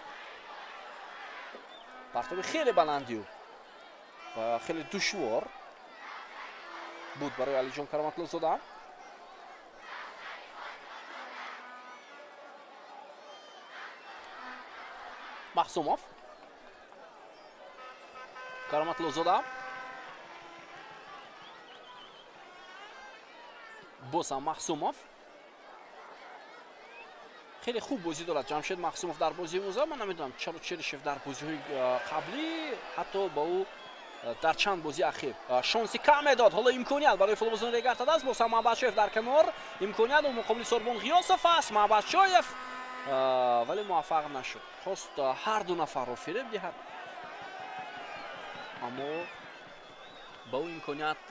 партоби хеле баландию ва хеле душвор буд барои Алиҷон Кароматлозода. Махсумов, Кароматлозода, боз ҳам Махсумов. Хеле хуб бозӣ дорад Ҷамшед Махсумов дар бозии имрӯза. Ман намедонам чаро Черишев дар бозиҳои қаблӣ ҳатто ба ӯ дар чанд бозии ахир шонси кам медод. Ҳоло имконият барои футболбозони Регар ТадАЗ. Боз ҳам Маҳбатшоев дар канор, имконият муқобили Сорбон Ғиёсов аст. Маҳбатшоев, вале муваффақ нашуд. Хост ҳар ду нафарро фиреб диҳад, аммо ба ӯ имконият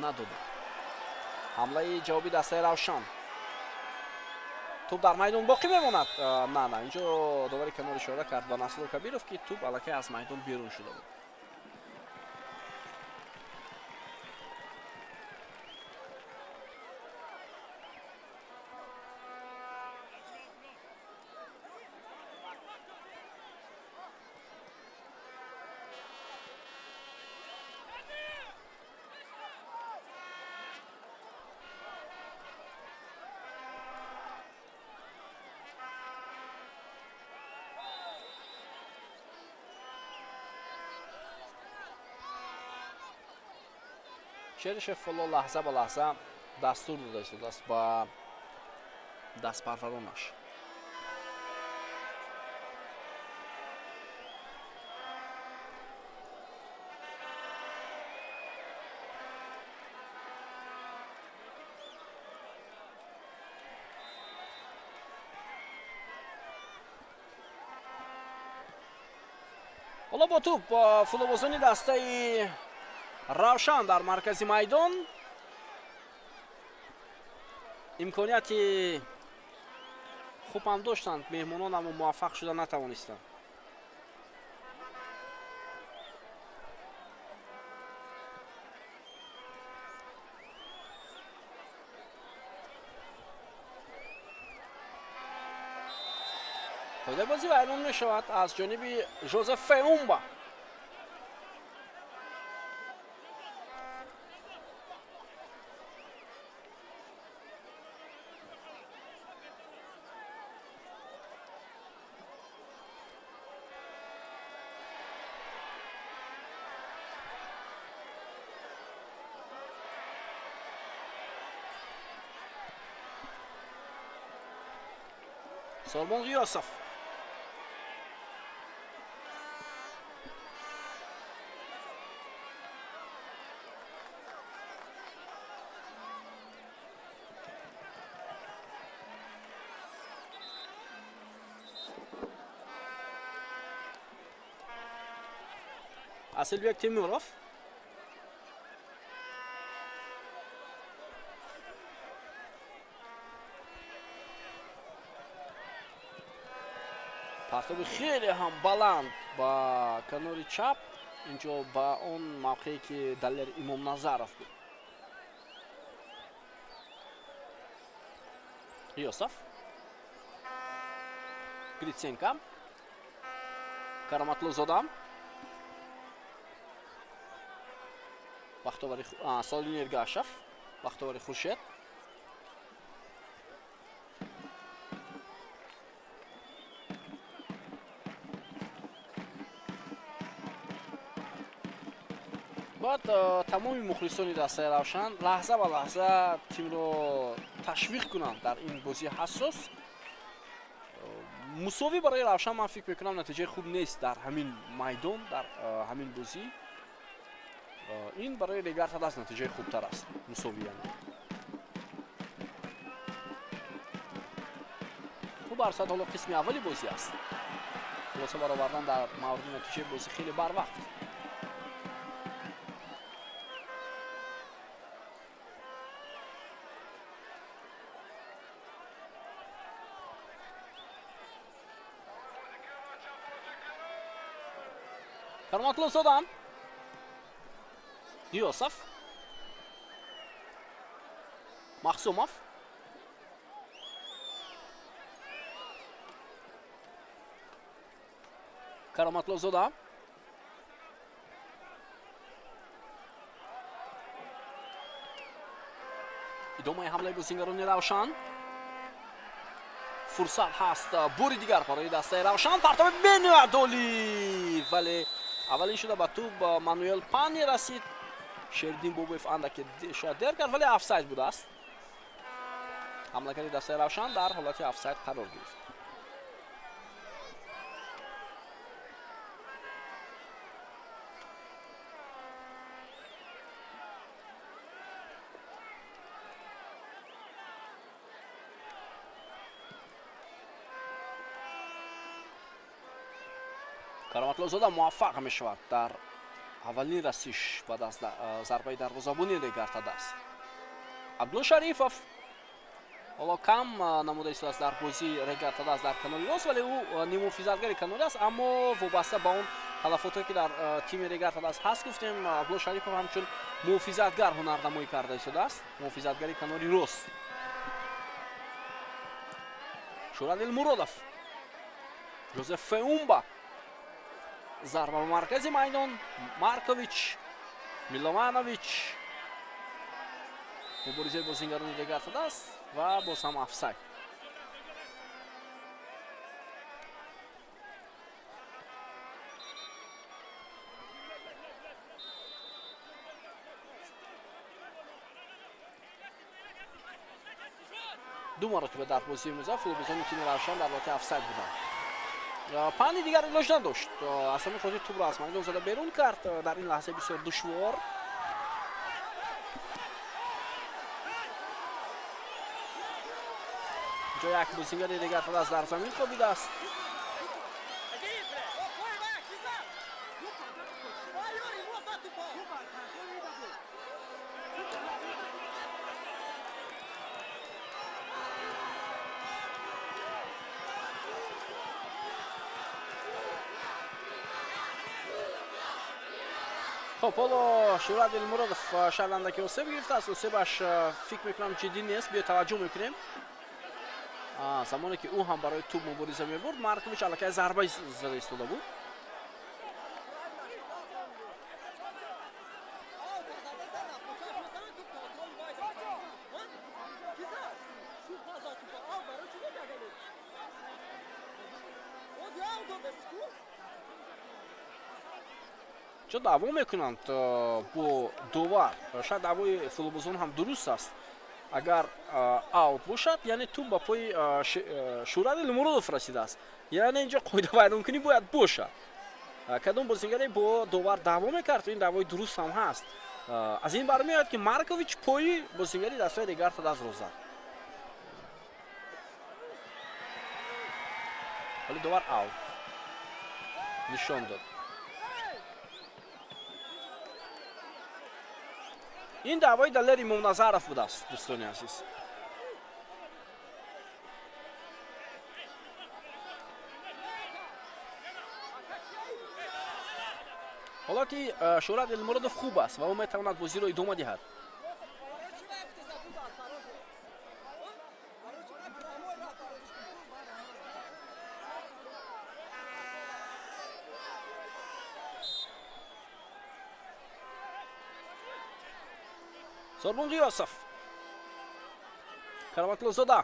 надод. Ҳамлаи ҷавоби дастаи Равшан. Тӯб дар майдон боқӣ мемонад. На, на, инҷо довари канор ишора кард ба Насрулло Кабиров, ки тӯб аллакай аз майдон берун шуда буд. Черишев ҳоло лаҳза ба лаҳза дастур дода истодааст ба дастпарваронаш. Ҳоло бо тӯб футболбозони дастаи Равшан дар маркази майдон. Имконияти хуб ҳам доштанд меҳмонон, аммо муваффақ шуда натавонистанд. Қоидаи бозӣ вайрон мешавад аз ҷониби Жозеф Феумба. Сорбон Ғиёсов. Асилбек Темуров. Партоби хеле ҳам баланд ба канори чап, инҷо ба он мавқее ки Далер Имомназаров буд. Ғиёсов, Гриценко, Кароматлузода, Бахтовари Солин Эргашев, Бахтовари Хуршед. Бояд тамоми мухлисони дастаи Равшан лаҳза ба лаҳза тимро ташвиқ кунанд дар ин бозии ҳассос. Мусовӣ барои Равшан ман фикр мекунам натиҷаи хуб нест дар ҳамин майдон, дар ҳамин бозӣ. Ин барои Регар ТадАЗ натиҷаи хубтар аст, мусовӣ яъне. Хуб, арсад ҳоло қисми аввали бозӣ аст. Хулоса баровардан дар мавриди натиҷаи бозӣ хеле барвақт. Кароматлузода. Ғиёсов. Махсумов. Кароматлузода. Идомаи ҳамлаи бозингарони Равшан. Фурсат ҳаст бори дигар барои дастаи Равшан. Партоби бениҳоят олӣ, вале аввалин шуда ба тӯб Мануэл Пани расид. Шердин Бобоев андаке шояд дер кард, вале офсайд будааст. Ҳамлагари дастаи Равшан дар ҳолати офсайд қарор гирифт. Кароматлозода муваффақ мешавад дар аввалин расиш баъд аз зарбаи дарвозабони Регар-ТадАЗ. Абдулло Шарифов ҳоло кам намуда истодааст дар бозии Регар-ТадАЗ дар канори рост, вале ӯ ниммуҳофизатгари канори аст, аммо вобаста ба он талафотое ки дар тими Регар-ТадАЗ ҳаст, гуфтем, Абдулло Шарифов ҳамчун муҳофизатгар ҳунарнамоӣ карда истодааст, муҳофизатгари канори рост. Шӯрадил Муродов, Жозеф Феумба, зарба ба маркази майдон, Маркович, Милованович, муборизаи бозингарони Регар-ТадАЗ ва боз ҳам офсайд. Ду маротиба дар бозии имрӯза футболбозони тими Равшан дар ҳолати офсайд буданд. Пани дигар илоҷ надошт, аз ҳамин хотир тӯбро аз майдон зада берун кард дар ин лаҳзаи бисёр душвор. Инҷо як бозингари Регар-ТадАЗ дар замин хобидааст. Хоб, ҳоло Шӯрат Элмуродов шарманда ки осеб гирифтааст. Осебаш фикр мекунам ҷиддӣ нест, биё таваҷҷӯҳ мекунем. Замоне ки ӯ ҳам барои тӯб мубориза мебурд, Маркович аллакай зарба зада истода буд. Чо даъво мекунанд бо довар? Шояд даъвои футболбозон ҳам дуруст аст. Агар аут бошад, яъне тӯб ба пои Шӯрат Элмуродов расидааст. Яъне инҷо қоидавайронкунӣ бояд бошад. Кадом бозингаре бо довар даъво мекард, ин даъвои дуруст ҳам ҳаст. Аз ин бармеояд ки Маркович пои бозингари дастаи Регар-ТадАЗро зад. Вале довар аут нишон дод. Ин даъвои Далер Имомназаров будааст, дӯстони азиз. Ҳолати Шӯрат Элмуродов хуб аст ва ӯ метавонад бозиро идома диҳад. Сорбон Ғиёсов, Кароматлозода,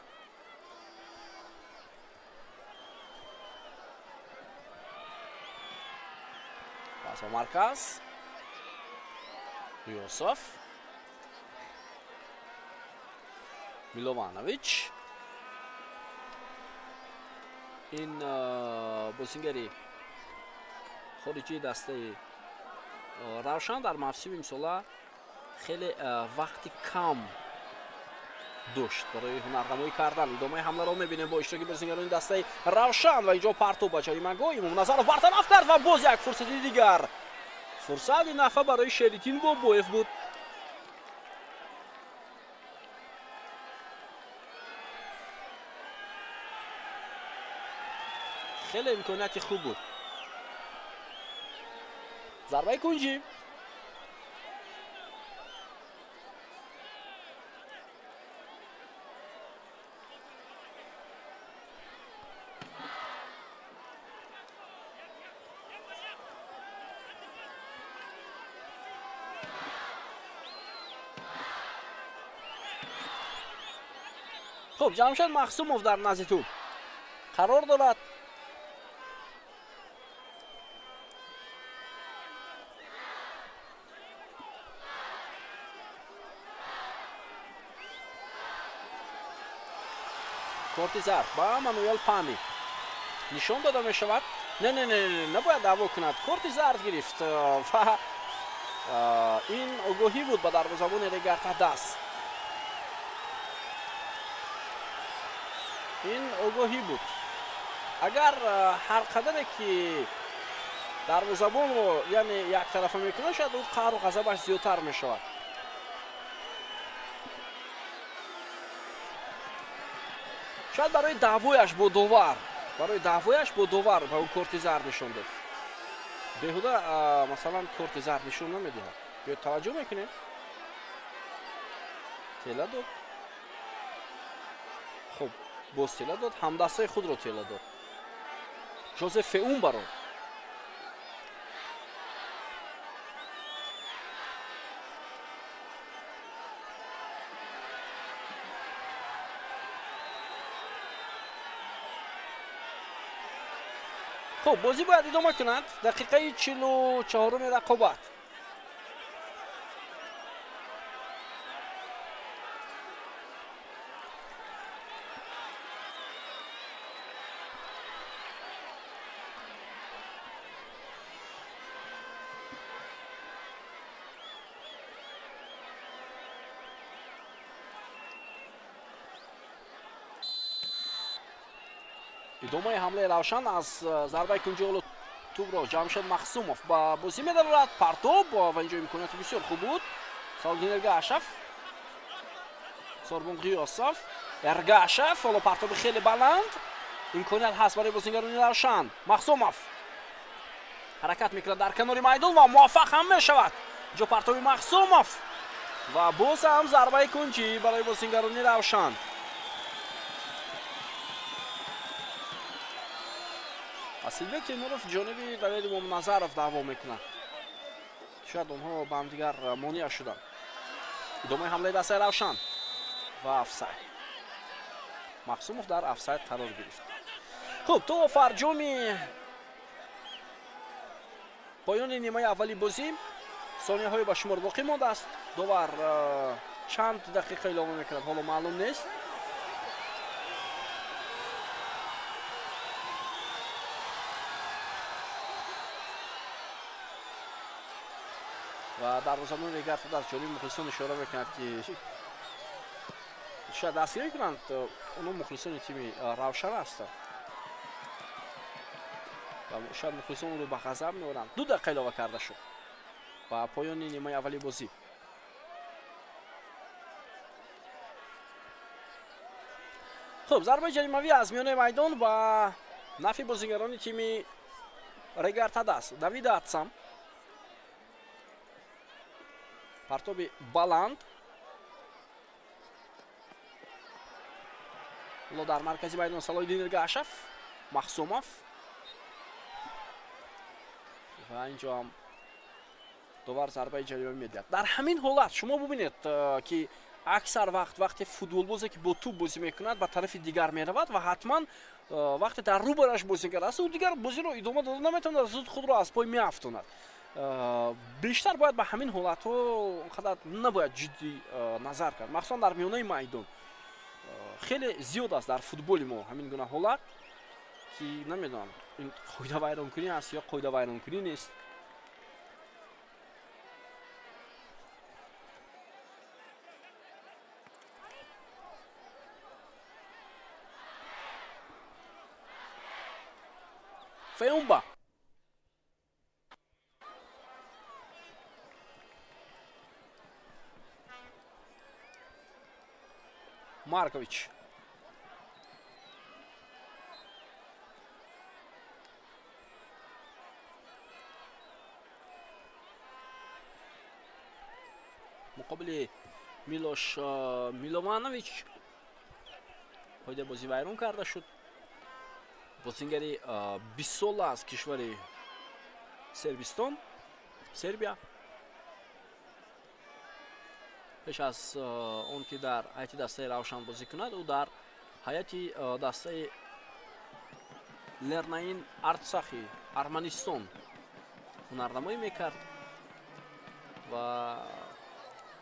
пас ба марказ, Ғиёсов, Милованович. Ин бозингари хориҷии дастаи Равшан дар мавсими имсола хеле вақти кам дошт барои ҳунарнамоӣ кардан. Идомаи ҳамларо мебинем бо иштироки бозингарони дастаи Равшан ва инҷо партоб ба ҷаримагоҳ. Имомназаров бартараф кард ва боз як фурсати дигар. Фурсат ин дафъа барои Шеритин Бобоев буд. Хеле имконияти хуб буд. Зарбаи кунҷӣ. Хуб, Ҷамшед Махсумов дар назди тӯб қарор дорад. Корти зард ба Мануэл Пани нишон дода мешавад. Не, не, не, набояд даъво кунад. Корти зард гирифт ва ин огоҳӣ буд ба дарвозабони Регар-ТадАЗ. Ин огоҳӣ буд. Агар ҳар қадаре ки Дарвозабонро яъне яктарафа мекунад, шояд ӯ қаҳру ғазабаш зиёдтар мешавад. Шояд барои даъвояш бо довар, ба ӯ корти зард нишон дод. Беҳуда масалан корти зард нишон намедиҳад. Биёед таваҷҷӯҳ мекунем. Тела дод. Хуб, боз тела дод, ҳамдастаи худро тела дод. Жозеф Феумбаро. Хуб, бозӣ бояд идома кунад. Дақиқаи 44-уми рақобат. Идомаи ҳамлаи Равшан аз зарбаи кунҷи олу тӯбро Ҷамшед Махсумов ба бозӣ медарорад. Партоб ва инҷо имконияти бисёр хуб буд. Салоддин Эргашев, Сорбон Ғиёсов, Эргашев, ҳоло партоби хеле баланд. Имконият ҳаст барои бозигарони Равшан. Махсумов ҳаракат мекунад дар канори майдон ва муваффақ ҳам мешавад. Инҷо партоби Махсумов ва боз ҳам зарбаи кунҷӣ барои бозигарони Равшан. Асилбек Темуров ҷониби Далер Имомназаров даъво мекунад. Шояд онҳо ба ҳамдигар монеа шуданд. Идомаи ҳамлаи дастаи Равшан ва офсайд. Махсумов дар офсайд қарор гирифт. Хуб, то фарҷоми поёни нимаи аввали бозӣ сонияҳое ба шумор боқӣ мондааст. Довар чанд дақиқа илова мекунад, ҳоло маълум нест. Ва дарвозабони Регар аз ҷониби мухлисон ишора мекунад, ки шояд дастгирӣ кунанд. Онҳо мухлисони тими Равшан ҳастанд ва шояд мухлисон ӯро ба ғазаб меоранд. 2 дақиқа илова карда шуд ба поёни нимаи аввали бозӣ. Хуб, зарбаи ҷаримавӣ аз миёнаи майдон ба нафи бозигарони тими Регар Тадас. Давид Атсам. Партоби баланд. Ҳоло дар маркази майдон Салоҳиддин Эргашев, Махсумов ва инҷо ҳам довар зарбаи ҷаримавӣ медиҳад. Дар ҳамин ҳолат шумо бубинед, ки аксар вақт вақте футболбозе ки бо тӯб бозӣ мекунад ба тарафи дигар меравад ва ҳатман вақте дар рӯбараш бозигар аст, ӯ дигар бозиро идома дода наметавонад, зуд худро аз пой меафтонад. Бештар бояд ба ҳамин ҳолатҳо он қадар набояд ҷиддӣ назар кард, махсусан дар миёнаи майдон. Хеле зиёд аст дар футболи мо ҳамин гуна ҳолат, ки намедонам ин қоидавайронкунӣ аст ё қоидавайронкунӣ нест. Феумба. Маркович. Муқобили Милош Милованович қоидаи бозӣ вайрон карда шуд. Бозингари 20 сола аз кишвари Сербистон, Сербия. Пеш аз он ки дар ҳайати дастаи Равшан бозӣ кунад, ӯ дар ҳайати дастаи Лернаин Арцахи Арманистон ҳунарнамоӣ мекард ва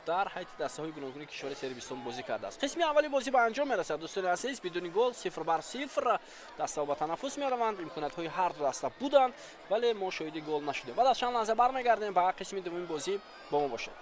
дар ҳайати дастаҳои гуногуни кишвари Сербистон бозӣ кардааст. Қисми аввали бозӣ ба анҷом мерасад, дӯстони азиз, бидуни гол 0-0. Дастаҳо ба танаффус мераванд, имкониятҳои ҳар ду даста буданд, вале мо шоҳиди гол нашудем. Баъд аз чанд лаҳза бармегардем ба қисми дуввуми бозӣ, бо мо бошед.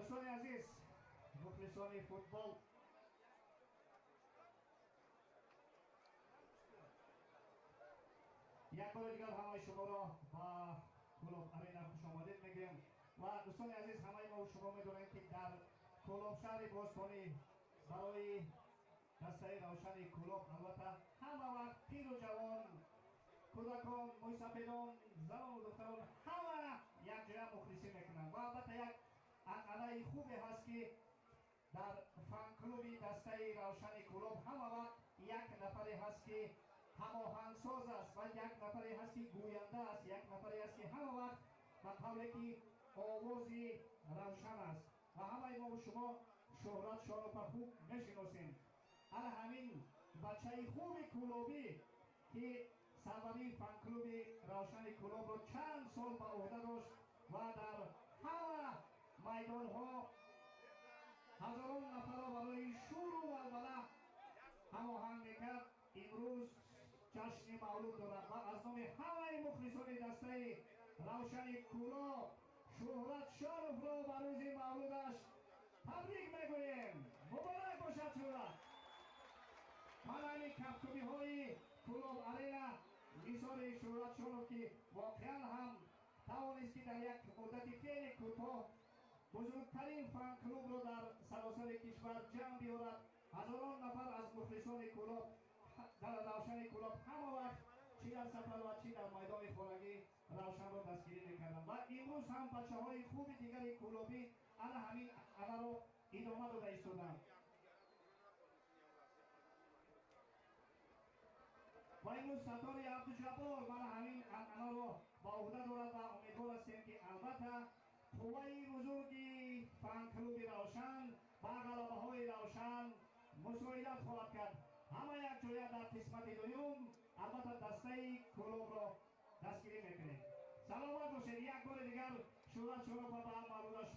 Дӯстони азиз, мухлисони футбол, як бори дигар ҳамаи шуморо ба Кӯлоб Арена хушомадед мегӯем. Ва дӯстони азиз, ҳамаи мо шумо медонем, ки дар Кӯлоб, шаҳри бостонӣ, барои дастаи Равшани Кӯлоб албатта ҳама вақт пиру ҷавон, кӯдакон, мӯйсафедон, занону духтарон ҳама якҷоя мухлисӣ мекунанд. Ва албатта як анъанаи хубе ҳаст, ки дар фан-клуби дастаи Равшани Кӯлоб ҳама вақт як нафаре ҳаст, ки ҳамоҳангсоз аст, ва як нафаре ҳаст, ки гӯянда аст, як нафаре ҳаст, ки ҳама вақт ба қавле ки овози Равшан аст. Ва ҳамаи мо шумо Шӯҳрат Шонопа хуб мешиносем. Ана ҳамин бачаи хуби кӯлобӣ, ки сарварии фан-клуби Равшани Кӯлобро чанд сол ба ӯҳда дошт ва дар ҳама майдонҳо ҳазорон нафарро барои шӯру валвала ҳамоҳанг мекард, имрӯз ҷашни мавлуд дорад. Ва аз номи ҳамаи мухлисони дастаи Равшани Кӯлоб Шӯҳрат Шоновро ба рӯзи мавлудаш табрик мегӯем. Муборак бошад, Шӯҳрат! Ман ҳамин кафкӯбиҳои Кӯлоб Арена мисоли Шӯҳрат Шонов, ки воқеан ҳам тавонист, ки дар як муддати хеле кӯтоҳ бузургтарин фан-клубро дар саросари кишвар ҷамъ биёрад. Ҳазорон нафар аз мухлисони Кӯлоб дар Равшани Кӯлоб ҳама вақт, чӣ дар сафар ва чӣ дар майдони хонагӣ, Равшанро дастгирӣ мекарданд. Ва имрӯз ҳам бачаҳои хуби дигари кӯлобӣ ана ҳамин анъанаро идома дода истоданд. Ва имрӯз Саттори Абдуҷаббор мана ҳамин анъанаро ба ӯҳда дорад ва умедвор ҳастем, ки албатта қувваи бузурги фан-клуби Равшан ба ғалабаҳои Равшан мусоидат хоҳад кард. Ҳама якҷоя дар қисмати дуюм албатта дастаи Кӯлобро дастгирӣ мекунем. Саломат бошед. Як бори дигар Шӯҳрат Шонопа ба мавлудаш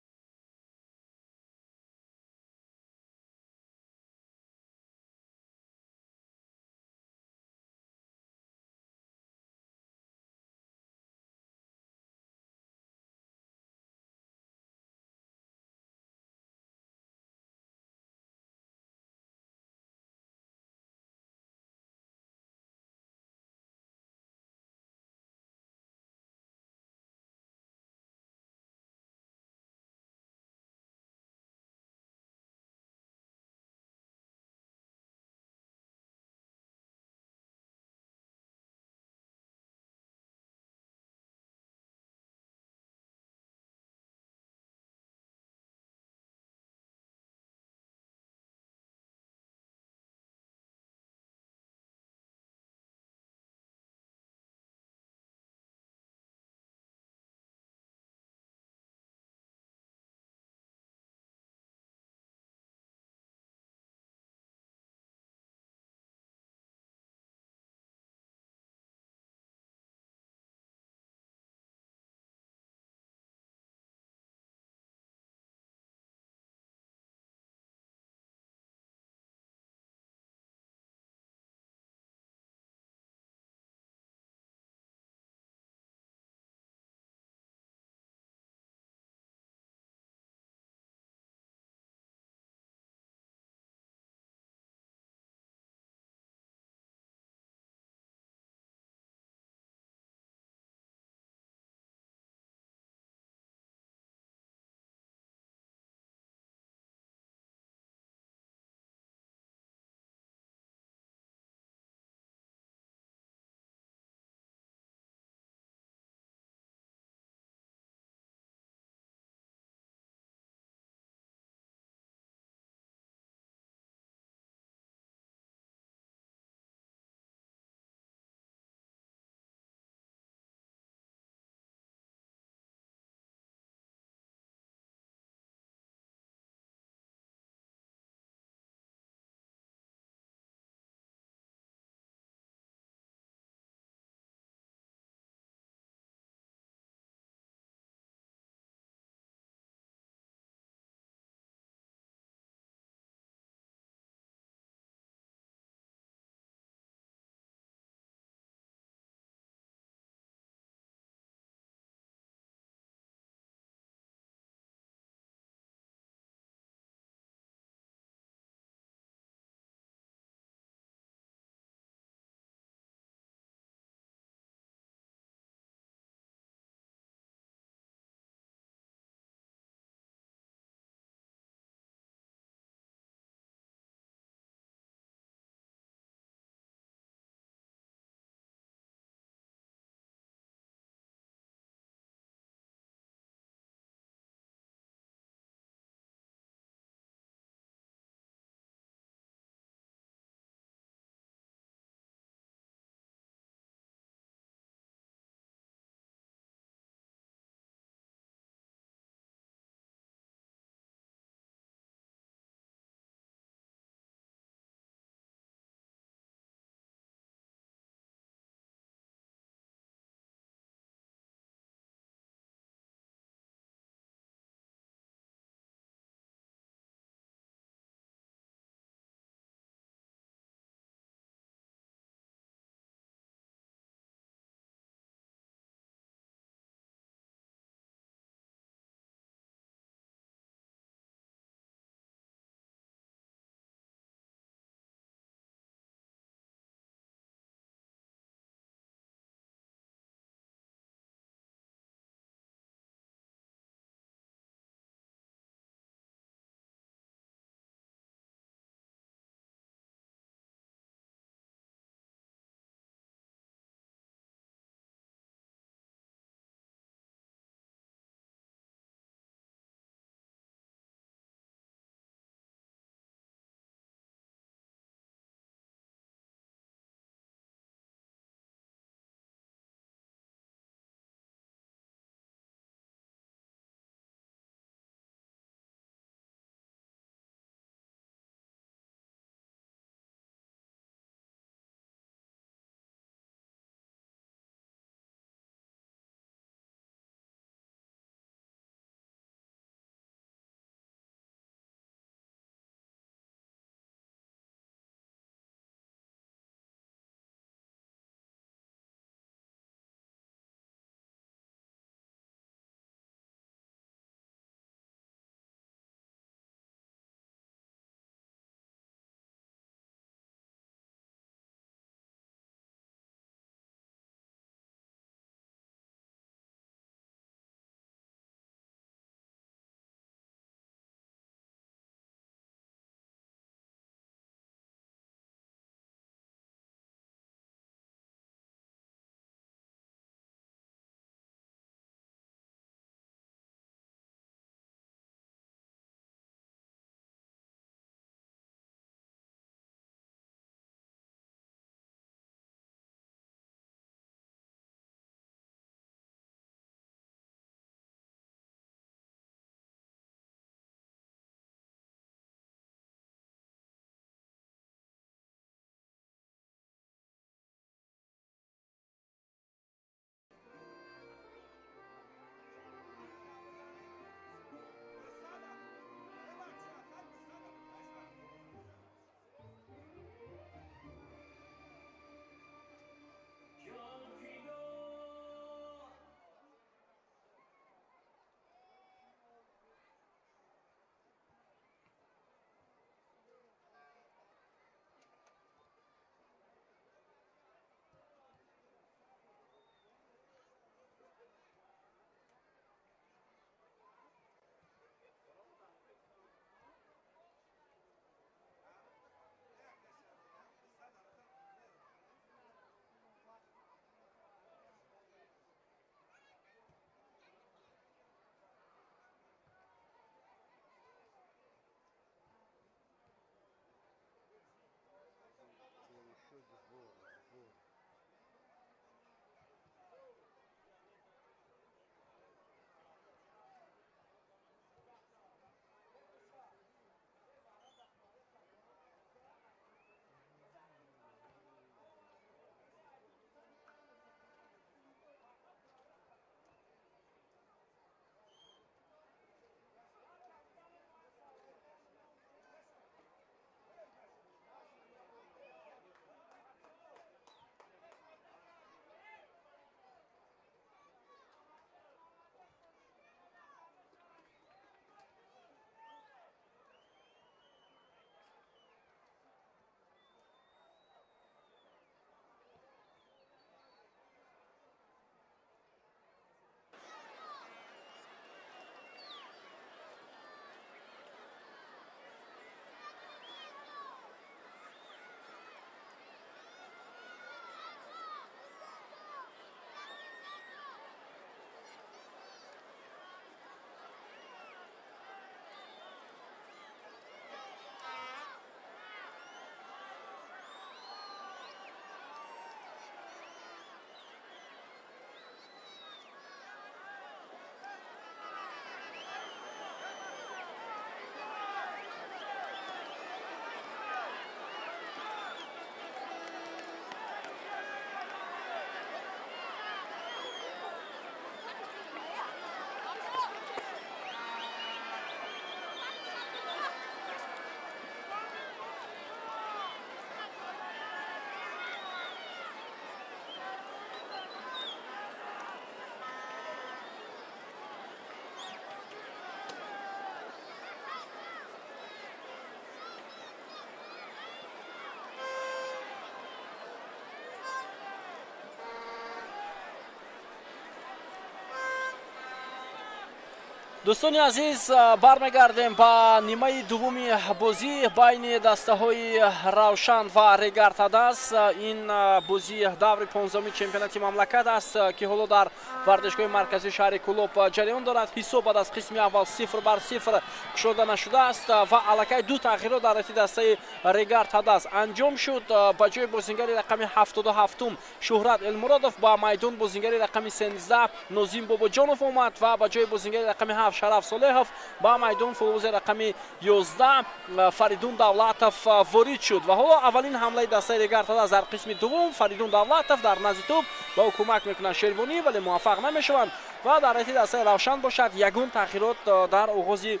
Дӯстони азиз, бармегардем ба нимаи дуввуми бозӣ байни дастаҳои Равшан ва Регар Тадаз. Ин бозӣ даври 15-уми чемпионати мамлакат аст, ки ҳоло дар варзишгоҳи марказии шаҳри Кӯлоб ҷараён дорад. Ҳисоб баъд аз қисми аввал 0-0 кушода нашудааст ва аллакай ду тағйирот дар ҳайати дастаи Регар Тадаз анҷом шуд. Ба ҷои бозингари рақами 77-ум Шуҳрат Элмуродов ба майдон бозингари рақами 13 Нозим Бобоҷонов омад ва ба ҷои бозингари рақами 7 Шараф Солеҳов ба майдон футболбози рақами 11 Фаридун Давлатов ворид шуд. Ва ҳоло аввалин ҳамлаи дастаи Регар Тадаз дар қисми дуввум. Фаридун Давлатов дар назди тӯб ба ӯ кӯмак мекунанд Шервонӣ, вале муваффақ намешаванд. Ва дар ҳайати дастаи Равшан бошад, ягон тағйирот дар оғози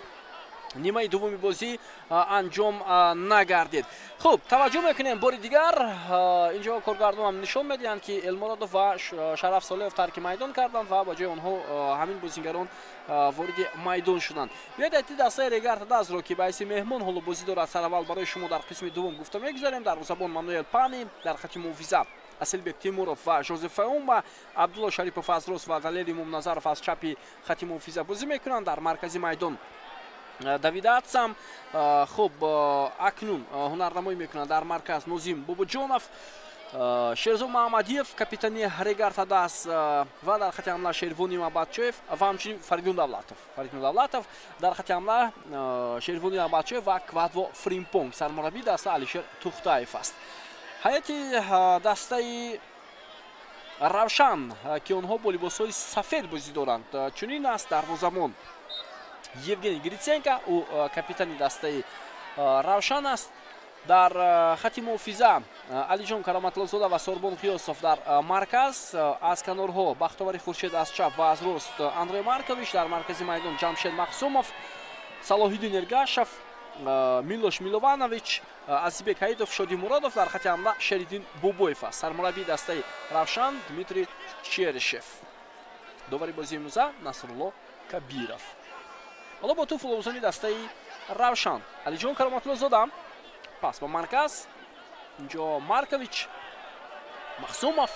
нимаи дуввуми бозӣ анҷом нагардид. Хуб, таваҷҷӯҳ мекунем бори дигар. Инҷо коргардонам нишон медиҳанд, ки Элмуродов ва Шараф Солеҳов тарки майдон карданд ва ба ҷои онҳо ҳамин бозингарон вориди майдон шуданд. Биёед ҳайати дастаи Регар Тадазро, ки ба ҳайси меҳмон ҳоло бозӣ дорад, сараввал барои шумо дар қисми дуввум гуфта мегузарем. Дарвозабон Мануэл Пани, дар хати муҳофиза Асилбек Тимуров ва Жозеф Фаумба, Абдулло Шарипов аз рост ва Далери Мумназаров аз чапи хати муҳофиза бозӣ мекунанд. Дар маркази майдон Давид Атсам. Хуб, акнун ҳунарнамоӣ мекунад дар марказ Нозим Бобоҷонов, Шерзод Маҳамадиев, капитани Регар Тадаз, ва дар хати ҳамла Шервони Мабатчоев ва ҳамчунин Фаридун Давлатов. Фаридун Давлатов дар хати ҳамла, Шервони Мабатчоев ва Квадво Фримпонг. Сармураббии даста Алишер Тухтаев аст. Ҳайати дастаи Равшан, ки онҳо бо либосҳои сафед бозӣ доранд, чунин аст: дарвозабон Евгений Гриценко, ӯ капитани дастаи Равшан аст. Дар хати муҳофиза Алиҷон Кароматлозода ва Сорбон Қиёсов дар марказ, аз канорҳо Бахтовари Хуршед аз чап ва аз рост Андрей Маркович, дар маркази майдон Ҷамшед Мақсумов, Салоҳиддин Эргашев, Милош Милованович, Азизбек Ҳаидов, Шоди Муродов, дар хати ҳамла Шериддин Бобоев аст. Сармураббии дастаи Равшан Дмитрий Черышев. Довари бозии имрӯза Насрулло Кабиров. Ҳоло бо тӯб футболбозони дастаи Равшан. Алиҷон Кароматлозода, пас ба марказ, инҷо Маркович, Махсумов.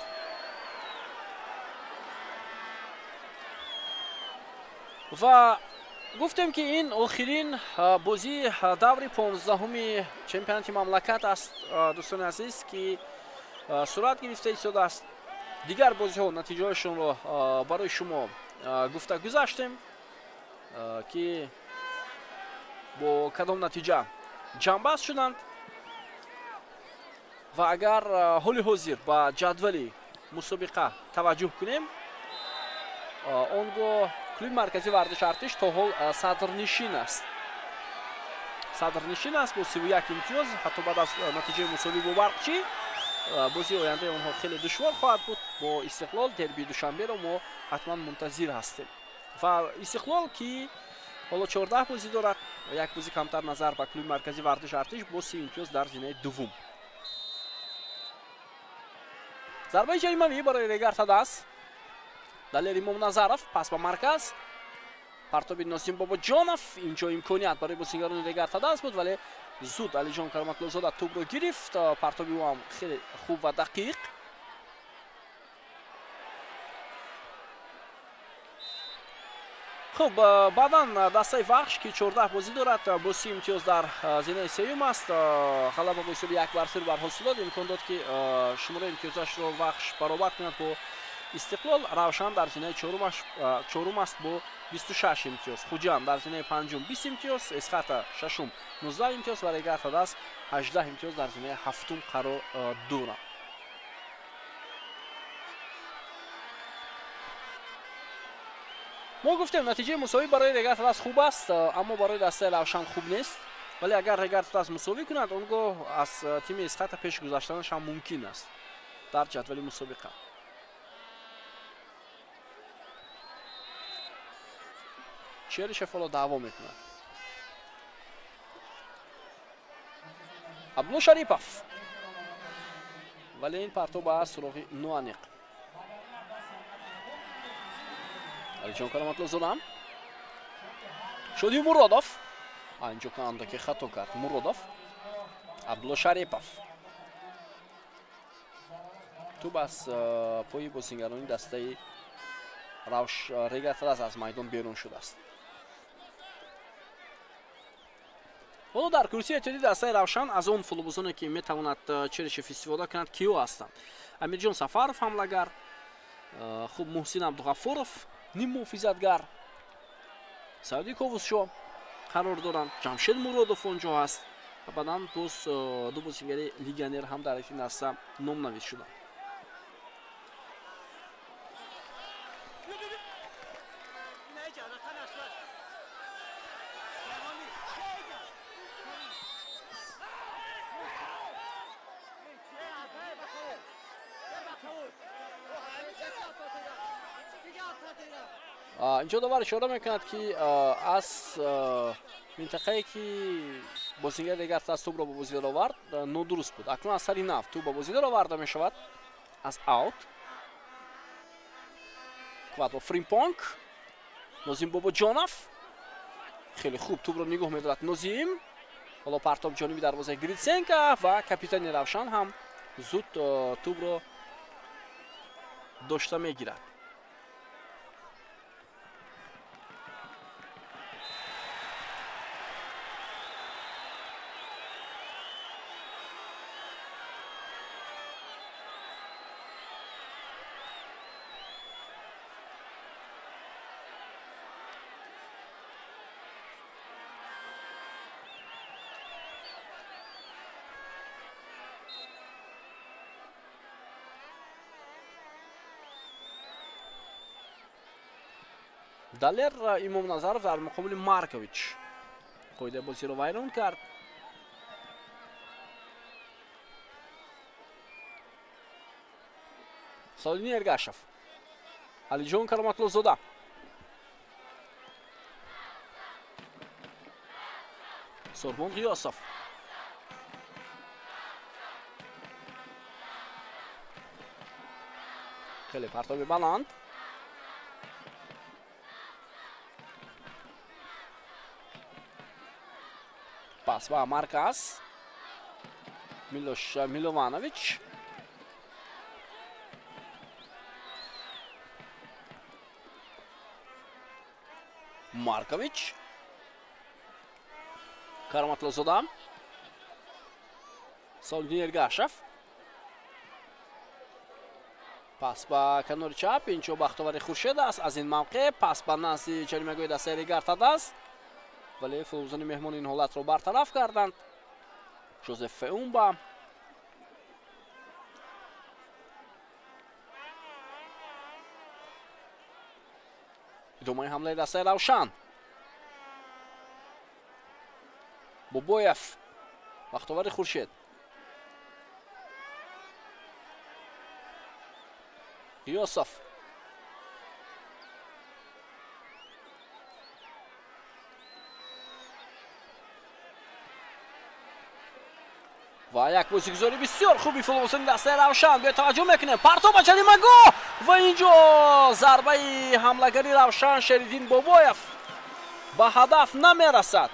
Ва гуфтем, ки ин охирин бозии даври 15-уми чемпионати мамлакат аст, дӯстони азиз, ки сурат гирифта истодааст. Дигар бозиҳо натиҷаҳояшонро барои шумо гуфта гузаштем, ки бо кадом натиҷа ҷамъбаст шуданд. Ва агар ҳоли ҳозир ба ҷадвали мусобиқа таваҷҷӯҳ кунем, он гоҳ клуби марказии варзиши Артиш то ҳол садрнишин аст. Садрнишин аст бо 31 имтиёз, ҳатто баъд аз натиҷаи мусовӣ бо Барқчӣ. Бозии ояндаи онҳо хеле душвор хоҳад буд бо Истиқлол. Дербии Душанберо мо ҳатман мунтазир ҳастем. Ва Истиқлол, ки ҳоло 14 бозӣ дорад, як бозӣ камтар назар ба клуби марказии варзиши Артиш, бо 30 имтиёз дар зинаи дуввум. Зарбаи ҷаримавӣ барои Регар Тадаз. Далер Имомназаров, пас ба марказ, партоби Носим Бобоҷонов. Инҷо имконият барои бозингарони Регар Тадаз буд, вале зуд Алиҷон Кароматлозода тӯбро гирифт. Партоби ӯ ҳам хеле хуб ва дақиқ. Хуб, баъдан дастаи Вахш, ки 14 бозӣ дорад, бо 30 имтиёз дар зинаи сеюм аст. Ғалаба бо ҳисоби 1-0 бар Ҳосилот имкон дод, ки шумораи имтиёзашро Вахш баробар кунад бо Истиқлол. Равшан дар зинаи чорум аст бо 26 имтиёз, Хуҷанд дар зинаи панҷум 20 имтиёз, Эсхата шашум 19 имтиёз ва Регар Тадаз 18 имтиёз дар зинаи ҳафтум қарор дорад. Мо гуфтем, натиҷаи мусовӣ барои Регар Тадаз хуб аст, аммо барои дастаи Равшан хуб нест. Вале агар Регар Тадаз мусовӣ кунад, он гоҳ аз тими Эсхата пеш гузаштанаш ҳам мумкин аст дар ҷадвали мусобиқа. Черышев ҳоло даъво мекунад. Абдулло Шарипов, вале ин партоб ба суроғи ноаниқ. Алиҷон Кароматлозода, Шоди Муродов. Инҷо андаке хато кард Муродов. Абдулло Шарипов, тӯб аз пои бозингарони дастаи Регар Тадаз аз майдон берун шудааст. Ҳоло дар курсии эҳтиётии дастаи Равшан аз он футболбозоне ки метавонад Черишев истифода кунад киё ҳастанд? Амирҷон Сафаров ҳамлагар, хуб Муҳсин Абдуғаффоров ниммуҳофизатгар, Саиди Ковусшо қарор доранд, Ҷамшед Муродов он ҷо ҳаст ва баъдан боз ду бозигари легионер ҳам дар ин даста номнавис шуданд. Инҷо довар ишора мекунад, ки аз минтақае ки бозигари дигар аз тӯбро ба бозӣ даровард нодуруст буд. Акнун аз сари нав тӯб ба бозӣ дароварда мешавад аз аут. Квадро Фримпонг, Нозим Бобоҷонов хеле хуб тӯбро нигоҳ медорад Нозим. Ҳоло партоб ҷониби дарвозаи Гритсенко ва капитани Равшан ҳам зуд тӯбро дошта мегирад. Далер Имомназаров дар муқобили Маркович қоидаи бозиро вайрон кард. Солини Эргашев, Алиҷон Кароматлозода, Сорбон Ғиёсов, хеле партоби баланд. Пас ба марказ Милош Милованович. Маркович, Кароматлозода, Солидин Эргашев. Пас ба канори чап, инҷо Бахтовари Хуршед аст. Аз ин мавқеъ пас ба назди ҷаримагоҳи дастаи Регар ТадАЗ, вале футболбозони меҳмон ин ҳолатро бартараф карданд. Жозеф Феумба, идомаи ҳамлаи дастаи Равшан. Бобоев, Бахтовари Хуршед, Ғиёсов, ва як бозигузори бисёр хуби футболбозони дастаи Равшан. Биё таваҷҷӯҳ мекунем, партоб ба ҷаримагоҳ ва инҷо зарбаи ҳамлагари Равшан Шериддин Бобоев ба ҳадаф намерасад.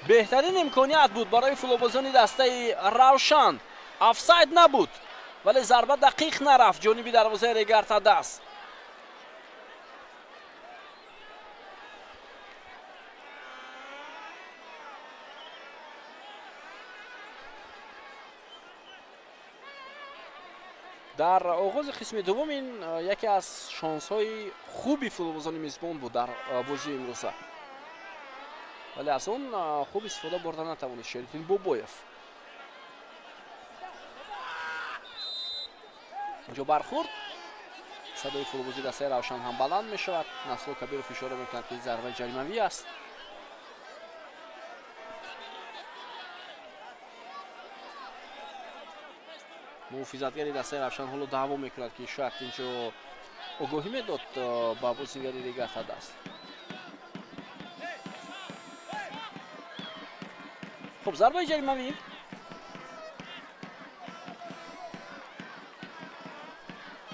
Беҳтарин имконият буд барои футболбозони дастаи Равшан. Офсайд набуд, вале зарба дақиқ нарафт ҷониби дарвозаи Регар ТадАЗ. Дар оғози қисми дуввум ин яке аз шонсҳои хуби футболбозони мизбон буд дар бозии имрӯза, вале аз он хуб истифода бурда натавонист Шериддин Бобоев. Инҷо бархӯрд, садои футболбозии дастаи Равшан ҳам баланд мешавад. Насрулло Кабиров ишора мекунад, ки зарбаи ҷаримавӣ аст. Муҳофизатгари дастаи Равшан ҳоло даъво мекунад, ки шояд инҷо огоҳӣ медод ба бозигари Регар ТадАЗ. Хуб, зарбаи ҷаримавӣ.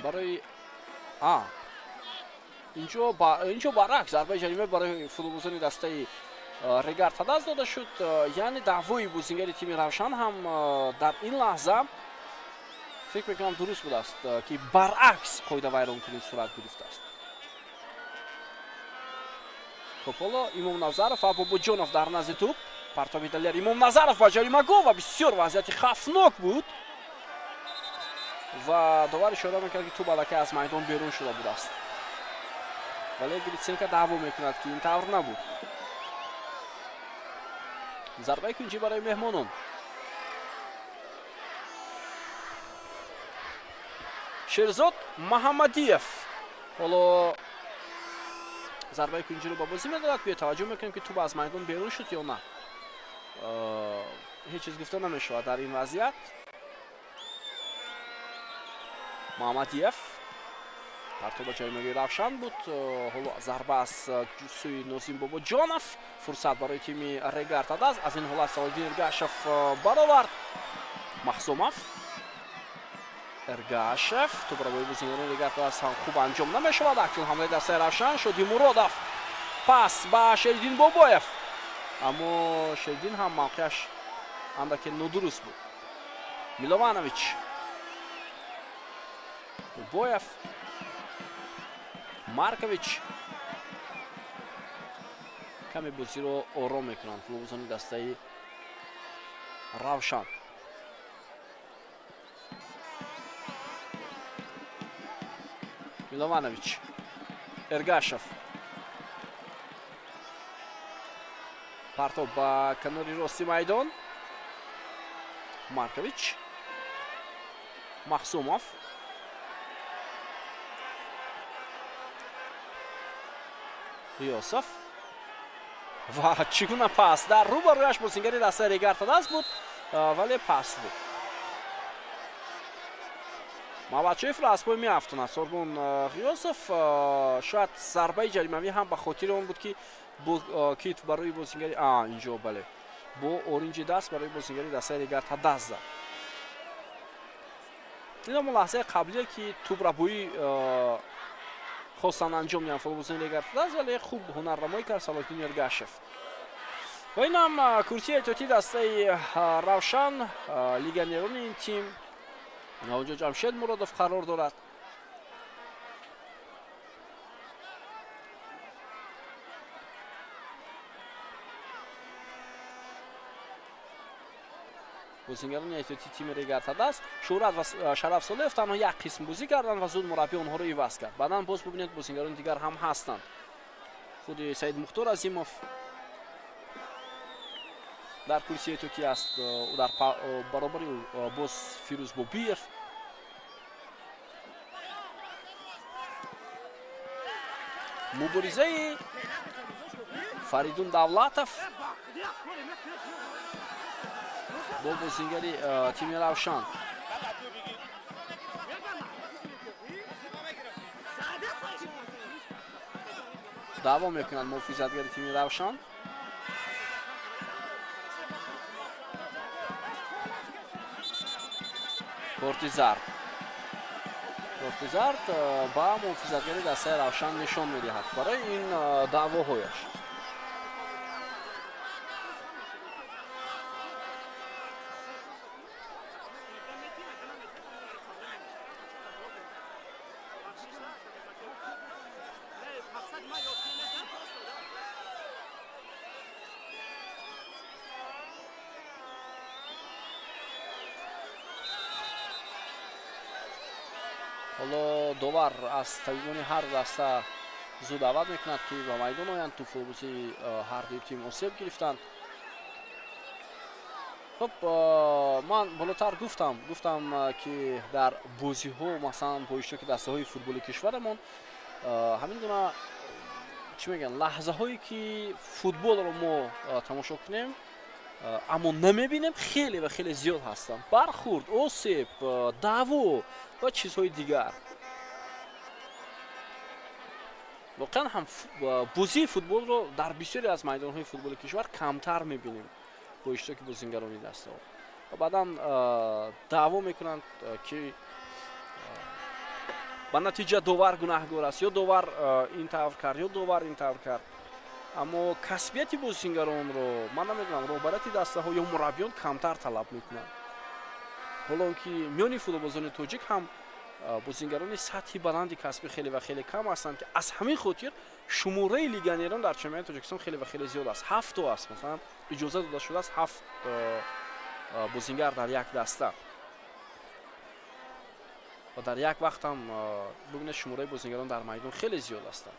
Барои инҷо баръакс зарбаи ҷарима барои футболбозони дастаи Регар ТадАЗ дода шуд. Яъне даъвои бозигари тими Равшан ҳам дар ин лаҳза фикр мекунам дуруст будааст, ки баръакс қоидавайронкунӣ сурат гирифтааст. Хуб, ҳоло Имомназаров ва Бобоҷонов дар назди тӯб. Партоби Далер Имомназаров ба ҷаримагоҳ ва бисёр вазъияти хавфнок буд ва довар ишора мекард, ки тӯб аллакай аз майдон берун шуда будааст. Вале Гритсенко даъво мекунад, ки ин тавр набуд. Зарбаи кунҷӣ барои меҳмонон. Шерзод Маҳаммадиев ҳоло зарбаи кунҷиро ба бозӣ медодад. Биё таваҷҷӯҳ мекунем, ки тӯб аз майдон берун шуд ё на. Ҳеҷ чиз гуфта намешавад дар ин вазъият. Маҳаммадиев партоба ҷаримагоҳи Равшан буд. Ҳоло зарба аз сӯи Нозим Бобоҷонов. Фурсат барои тими Регар Тадаз. Аз ин ҳолат Салоҳиддин Эргашев баровард. Маҳсумов, Эргашев, тӯбрабои бозигарони Регар Тадаз ҳам хуб анҷом намешавад. Акнун ҳамлаи дастаи Равшан. Шодимуродов пас ба Шериддин Бобоев, аммо Шериддин ҳам мавқеаш андаке нодуруст буд. Милованович, Бобоев, Маркович каме бозиро ором мекунанд футболбозони дастаи Равшан. Милованович, Эргашев, партоб ба канори рости майдон. Маркович, Маҳсумов, Ғиёсов ва чӣ гуна пас дар рӯбарӯяш бозингари дастаи Регар Тадаз буд, вале пас буд. Маватшоевро аз пой меафтонад Сорбон Ғиёсов. Шояд зарбаи ҷаримавӣ ҳам ба хотири он буд, ки бо китф барои бозингари инҷо, бале, бо оринҷи даст барои бозингари дастаи Регар Тадаз зад. Ин ҳамон лаҳзаи қаблие, ки тӯбрабоӣ хостанд анҷом диҳанд футболбозони Регар Тадаз, вале хуб ҳунарнамоӣ кард Салоҳиддин Эргашев. Ва инам курсии эҳтиётии дастаи Равшан, легионерони ин тим. Онҷо Ҷамшед Муродов қарор дорад. Бозингарони эҳтиётии тими Регар Тадаз Шӯҳрат ва Шараф Солеев танҳо як қисм бозӣ карданд ва зуд мураббӣ онҳоро иваз кард. Баъдан боз бубинед, бозингарони дигар ҳам ҳастанд. Худи Саид Мухтор Азимов дар курсии эҳтиётӣ аст, дар баробари ӯ боз Фирӯз Бобиев. Муборизаи Фаридун Давлатов бо бозингари тими Равшан. Даъво мекунад муҳофизатгари тими Равшан. Корти зард. Корти зард ба муҳофизатгари дастаи Равшан нишон медиҳад барои ин даъвоҳояш. Ҳоло довар аз табибони ҳар даста зуд даъват мекунад, ки ба майдон оянд. Ту футболбозии ҳар дуи тим осеб гирифтанд. Хуб, ман болотар гуфтам, ки дар бозиҳо, масалан бо иштироки дастаҳои футболи кишварамон, ҳамин гуна чӣ мегӯянд, лаҳзаҳое ки футболро мо тамошо кунем, аммо намебинем, хеле ва хеле зиёд ҳастанд. Бархурд, осеб, даъво ва чизҳои дигар. Воқеан ҳам бозии футболро дар бисёре аз майдонҳои футболи кишвар камтар мебинем бо иштироки бозингарони дастаҳо. Ва баъдан даъво мекунанд, ки ба натиҷа довар гунаҳгор аст, ё довар ин тавр кард, ё довар ин тавр кард. Аммо касбияти бозингаронро ман намедонам, роҳбарияти дастаҳо ё мураббиён камтар талаб мекунанд. Ҳоло он ки миёни футболбозони тоҷик ҳам Бозингарони сатҳи баланди касбӣ хеле ва хеле кам ҳастанд, ки аз ҳамин хотир шумораи легионерон дар чемпионати Тоҷикистон хеле ва хеле зиёд аст. 7 то аст. Масалан, иҷоза дода шудааст 7 бозингар дар як даста. Ва дар як вақт ҳам бибинед, шумораи бозингарон дар майдон хеле зиёд ҳастанд.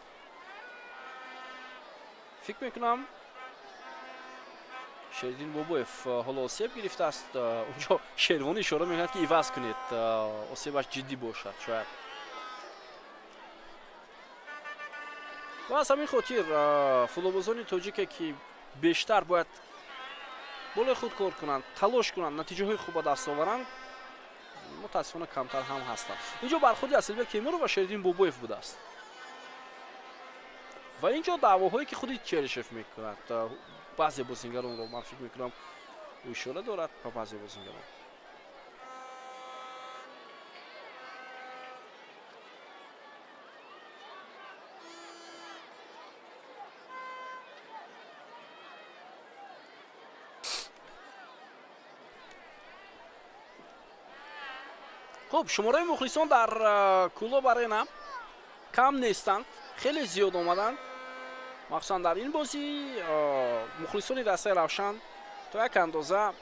Фикр мекунам, Шериддин Бобоев ҳоло осеб гирифтааст. Унҷо Шервонӣ ишора мекунад, ки иваз кунед, осебаш ҷиддӣ бошад шояд. Ва аз ҳамин хотир футболбозони тоҷике, ки бештар бояд болои худ кор кунанд, талош кунанд, натиҷаҳои хуб ба даст оваранд, мутаассифона камтар ҳам ҳастанд. Инҷо бархӯрди Асилбек Темуров ва Шериддин Бобоев будааст. Ва инҷо даъвоҳое, ки худи Черишев мекунад, баъзе бозингаронро, ман фикр мекунам, ӯ ишора дорад ба баъзе бозингарон. Хуб, шумораи мухлисон дар Кӯлоб Арена кам нестанд, хеле зиёд омаданд. Махсусан дар ин бозӣ мухлисони дастаи Равшан то як андоза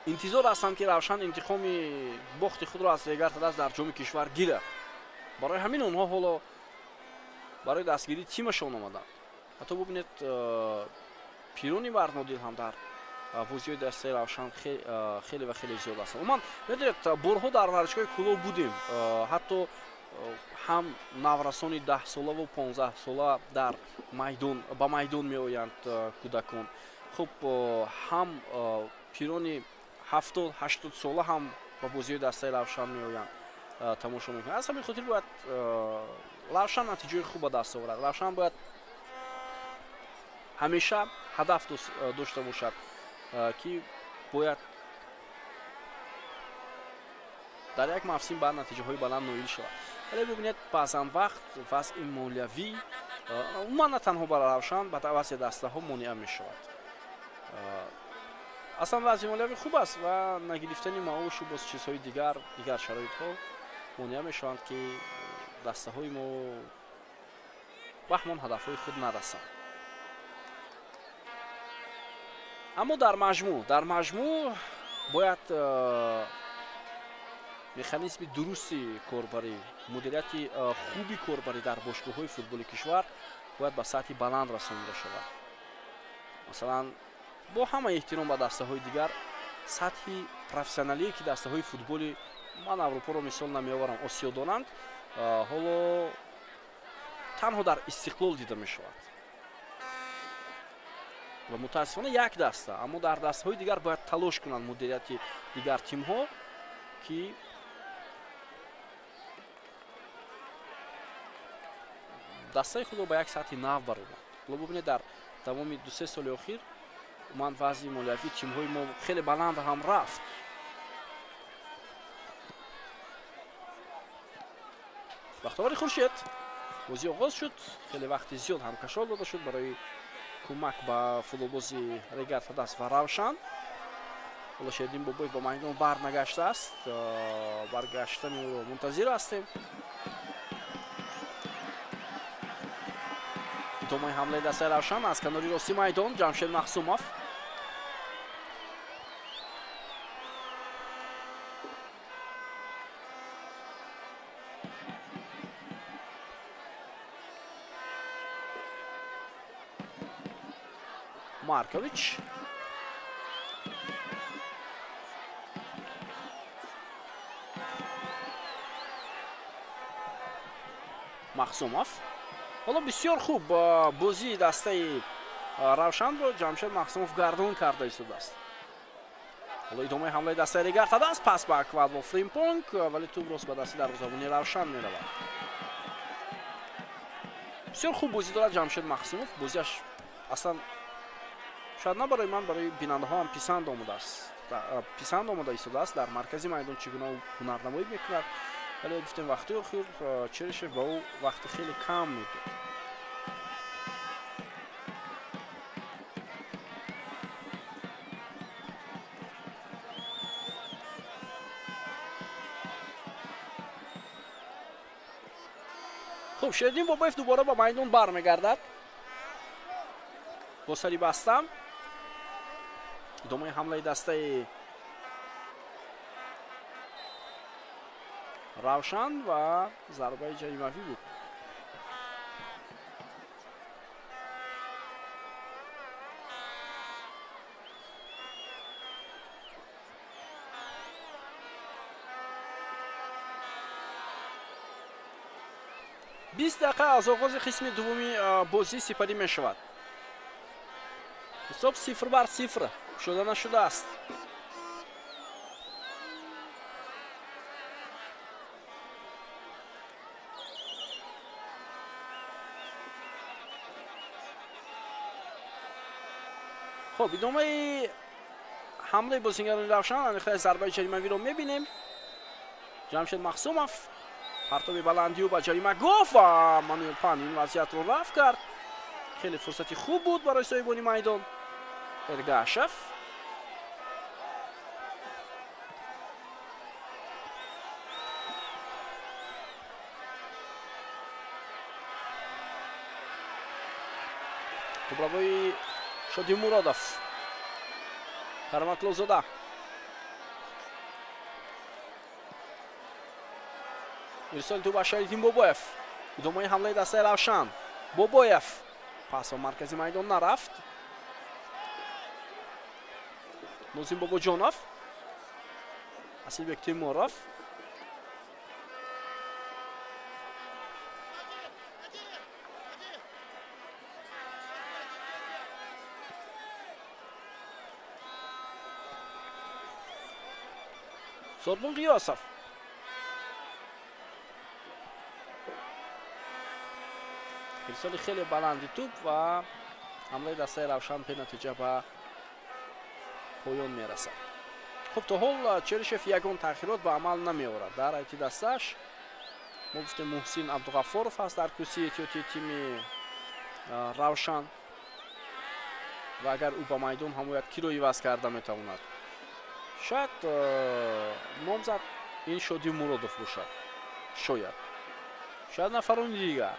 интизор ҳастанд, ки Равшан интиқоми бохти худро аз Регар Тадас дар ҷоми кишвар гирад. Барои ҳамин онҳо ҳоло барои дастгирии тимашон омаданд. Ҳатто бубинед, пирони Барнодил ҳам дар бозиҳои дастаи Равшан хеле ва хеле зиёд ҳастанд. Умуман, медонед, борҳо дар варзишгоҳи Кӯлоб будем, ҳатто ҳам наврасони 10 солаву 15 сола дар майдон ба майдон меоянд кӯдакон. Хуб, ҳам пирони 70-80 сола ҳам ба бозиҳои дастаи Равшан меоянд, тамошо мекунанд. Аз ҳамин хотир бояд Равшан натиҷаи хуб ба даст оварад. Равшан бояд ҳамеша ҳадаф дошта бошад, ки бояд дар як мавсим ба натиҷаҳои баланд ноил шавад. Вале бибинед, баъзан вақт вазъи молиявӣ умуман на танҳо ба Равшан, ба вазъи дастаҳо монеа мешавад. Аслан вазъи молиявӣ хуб аст ва нагирифтани маошу боз чизҳои дигар, дигар шароитҳо монеа мешаванд, ки дастаҳои мо ба ҳамон ҳадафҳои худ нарасанд. Аммо дар маҷмӯъ бояд механизми дурусти корбарӣ, мудирияти хуби корбарӣ дар бошгоҳҳои футболи кишвар бояд ба сатҳи баланд расонида шавад. Масалан, бо ҳама эҳтиром ба дастаҳои дигар, сатҳи профессионалие, ки дастаҳои футболи, ман Аврупоро мисол намеоварам, Осиё доранд, ҳоло танҳо дар Истиқлол дида мешавад. Ва мутаассифона як даста, аммо дар дастаҳои дигар бояд талош кунанд мудирияти дигар тимҳо, ки дастаи худро ба як сатҳи нав бароранд. Ҳоло бубинед, дар тамоми 2-3 соли охир умуман вазъи молиявии тимҳои мо хеле баланд ҳам рафт. Бахтовари Хуршед, бозӣ оғоз шуд, хеле вақти зиёд ҳамкашол дода шуд барои кӯмак ба футболбози Регар Тадас ва Равшан. Ҳоло Шериддин Бобоев ба майдон барнагаштааст, баргаштани ӯро мунтазир ҳастем. Идомаи ҳамлаи дастаи Равшан аз канори рости майдон, Ҷамшед Махсумов. Маркович. Махсумов. Ҳоло бисёр хуб бозии дастаи Равшанро Ҷамшед Махсумов гардон карда истодааст. Ҳоло идомаи ҳамлаи дастаи Регар Тадас, пас ба Квадво Фримпонг, вале тӯб рост ба дасти дарвозабони Равшан меравад. Бисёр хуб бозӣ дорад Ҷамшед Махсумов. Бозиаш аслан шояд на барои ман, барои бинандаҳо ҳам писанд омадааст. Писанд омада истодааст. Дар маркази майдон чӣ гуна ҳунарнамоӣ мекунад. Вале гуфтем, вақти охир Черишев ба ӯ вақти хеле кам медод. Хуб, Шериддин Бобоев дубора ба майдон бармегардад бо сари баста. Идомаи ҳамлаи дастаи Равшан ва зарбаи ҷаримавӣ буд. Бист дақиқа аз оғози қисми дуввуми бозӣ сипарӣ мешавад. Ҳисоб 0-0 шуда нашудааст. Хуб, идомаи ҳамлаи бозингарони Равшан, аниқтар зарбаи ҷаримавиро мебинем. Ҷамшед Махсумов партоби баландиу ба ҷаримагоҳ ва Мануэл Пан ин вазъиятро рафт кард. Хеле фурсати хуб буд барои соҳибони майдон. Эргашев тӯбравои Шодимуродов, Кароматлозода. Ирсоли тӯб ба Шариддин Бобоев. Идомаи ҳамлаи дастаи Равшан. Бобоев пас ба маркази майдон нарафт. Нозим Бобоҷонов, Асилбек Темуров. Сорбон Ғиёсов. Ирсоли хеле баланди тӯб ва ҳамлаи дастаи Равшан бенатиҷа ба поён мерасад. Хуб, то ҳол Черишев ягон таъхирот ба амал намеорад. Дар ҳайати дастааш мо гуфтем Муҳсин Абдуғаффоров ҳаст дар курсии эҳтиётии тими Равшан ва агар ӯ ба майдон ҳамояд, киро иваз карда метавонад? Шояд номзад ин Шодимуродов бошад. Шояд нафарони дигар.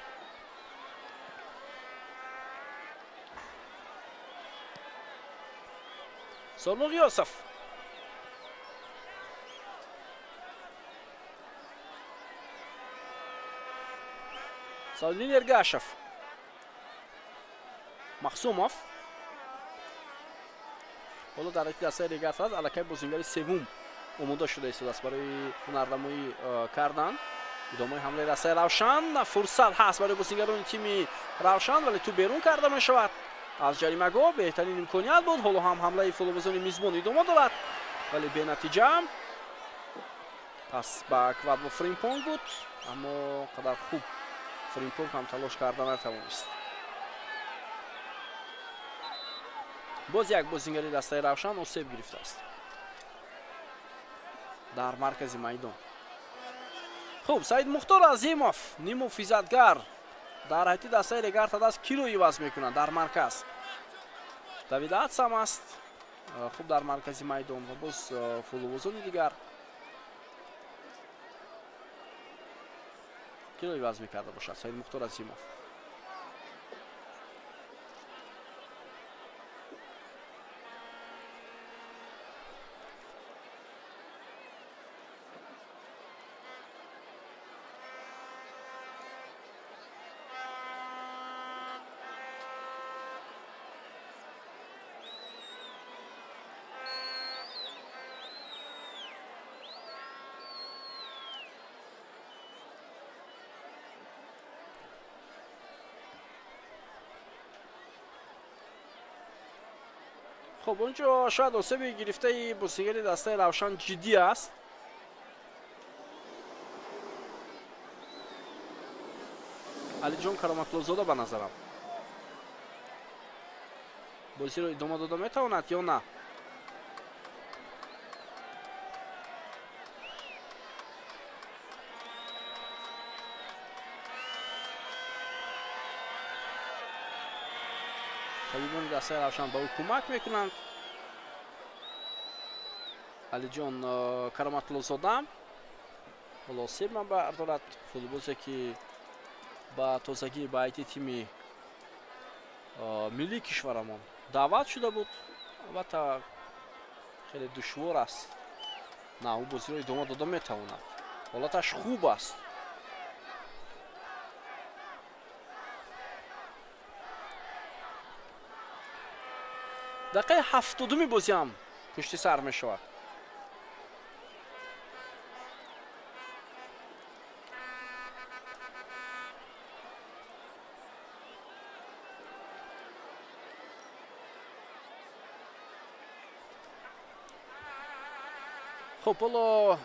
Сормон Ғиёсов. Садриддин Эргашев. Махсумов. Ҳоло дар ҳайати дастаи Регар-ТадАЗ аллакай бозингари севум омода шуда истодааст барои ҳунарнамоӣ кардан. Идомаи ҳамлаи дастаи Равшан. Фурсат ҳаст барои бозингарони тими Равшан, вале тӯб берун карда мешавад аз ҷаримагоҳ. Беҳтарин имконият буд. Ҳоло ҳам ҳамлаи футболбозони мизбон идома дорад, вале бенатиҷа. Пас ба Квадво Фримпонг буд, аммо қадар хуб Фримпонг ҳам талош карда натавонист. Боз як бозингари дастаи Равшан осеб гирифтааст дар маркази майдон. Хуб, Саид Мухтор Азимов ниммуҳофизатгар дар ҳайати дастаи Регар-ТадАЗ киро иваз мекунад дар марказ? Давид Атсам аст хуб дар маркази майдон ва боз футболбозони дигар киро иваз мекарда бошад Саид Мухтор Азимов? Хуб, онҷо шояд осеби гирифтаи бозингари дастаи Равшан ҷиддӣ аст. Алиҷон Кароматлозода ба назарам бозиро идома дода метавонад ё на? Табибони дастаи Равшан ба ӯ кӯмак мекунанд. Алиҷон Кароматлозода ҳоло осеб мабардорад. Футболбозе ки Ба тозагӣ ба ҳайати тими миллии кишварамон даъват шуда буд. Албатта хеле душвор аст. На, ӯ бозиро идома дода метавонад. Ҳолаташ хуб аст. Дақиқаи 70-уми бозӣ ҳам пушти сар мешавад. Хуб, ҳоло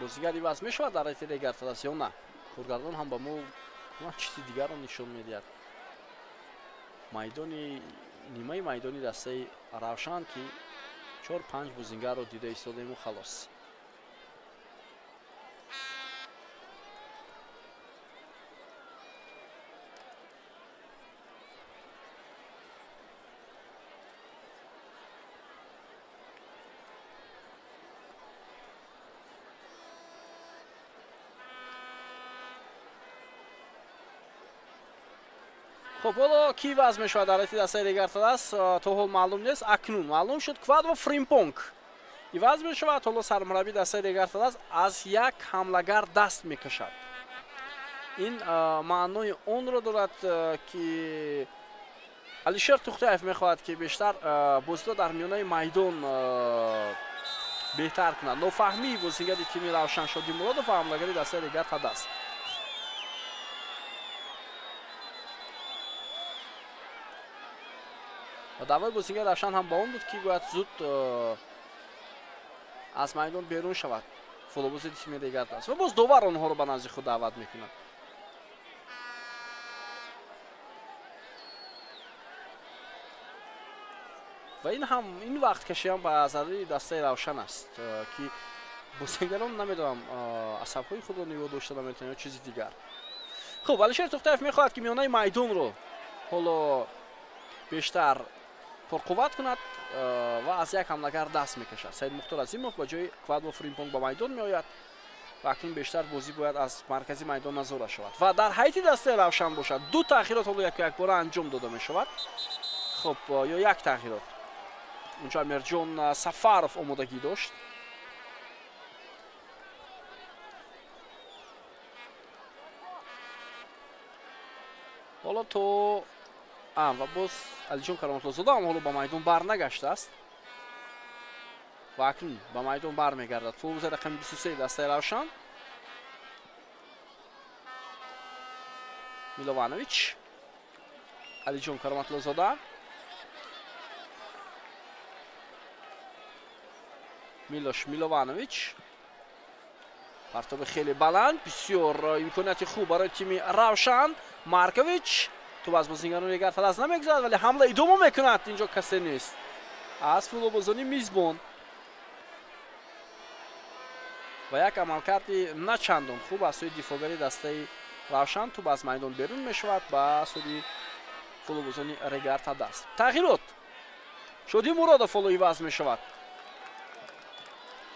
бозигар иваз мешавад дар ҳайати Регар-ТадАЗ ё на? Коргардон ҳам ба мо чизи дигарро нишон медиҳад. Майдони нимаи майдони дастаи Равшан, ки 4-5 бозингарро дида истодему халос. Хуб, ҳоло ки иваз мешавад дар ҳайати дастаи Регар-ТадАЗ то ҳол маълум нест. Акнун маълум шуд, Квадво Фримпонг иваз мешавад. Ҳоло сармураббии дастаи Регар-ТадАЗ аз як ҳамлагар даст мекашад. Ин маънои онро дорад, ки Алишер Тухтаев мехоҳад, ки бештар бозиро дар миёнаи майдон беҳтар кунад. Нофаҳмии бозигари тими Равшан Шодимуродов ва ҳамлагари дастаи Регар-ТадАЗ. Ва даъвои бозигари Равшан ҳам ба он буд, ки бояд зуд аз майдон берун шавад футболбози тими Регар-ТадАЗ. Ва боз довар онҳоро ба назди худ даъват мекунад. Ва ин ҳам ин вақткашӣ ҳам ба зарари дастаи Равшан аст, ки бозигарон намедонам асабҳои худро нигоҳ дошта наметавонанд ё чизи дигар. Хуб, Алишер Тухтаев мехоҳад, ки миёнаи майдонро ҳоло бештар пурқувват кунад ва аз як ҳамлагар даст мекашад. Саид Мухтор Азимов ба ҷои Квадво Фримпонг ба майдон меояд ва акнун бештар бозӣ бояд аз маркази майдон назора шавад. Ва дар ҳайати дастаи Равшан бошад, ду таъхирот ҳоло яку якбора анҷом дода мешавад. Хуб, ё як таъхирот. Унҷо Амирҷон Сафаров омодагӣ дошт. Ҳоло то ва боз Алиҷон Кароматлозода ҳам ҳоло ба майдон барнагаштааст ва акнун ба майдон бармегардад. Футболбози рақами 23 дастаи Равшан Милованович, Алиҷон Кароматлозода, Милош Милованович. Партоби хеле баланд, бисёр имконияти хуб барои тими Равшан. Маркович ту аз бозигарони Регар-ТадАЗ намегузарад, вале ҳамла идома мекунад. Инҷо касе нест аз футболбозони мизбон ва як амалкарди начандон хуб аз сӯи дифоъгари дастаи Равшан. Туб аз майдон берун мешавад ба сӯи футболбозони Регар-ТадАЗ. Тағйирот. Шодӣ Муродов ҳоло иваз мешавад.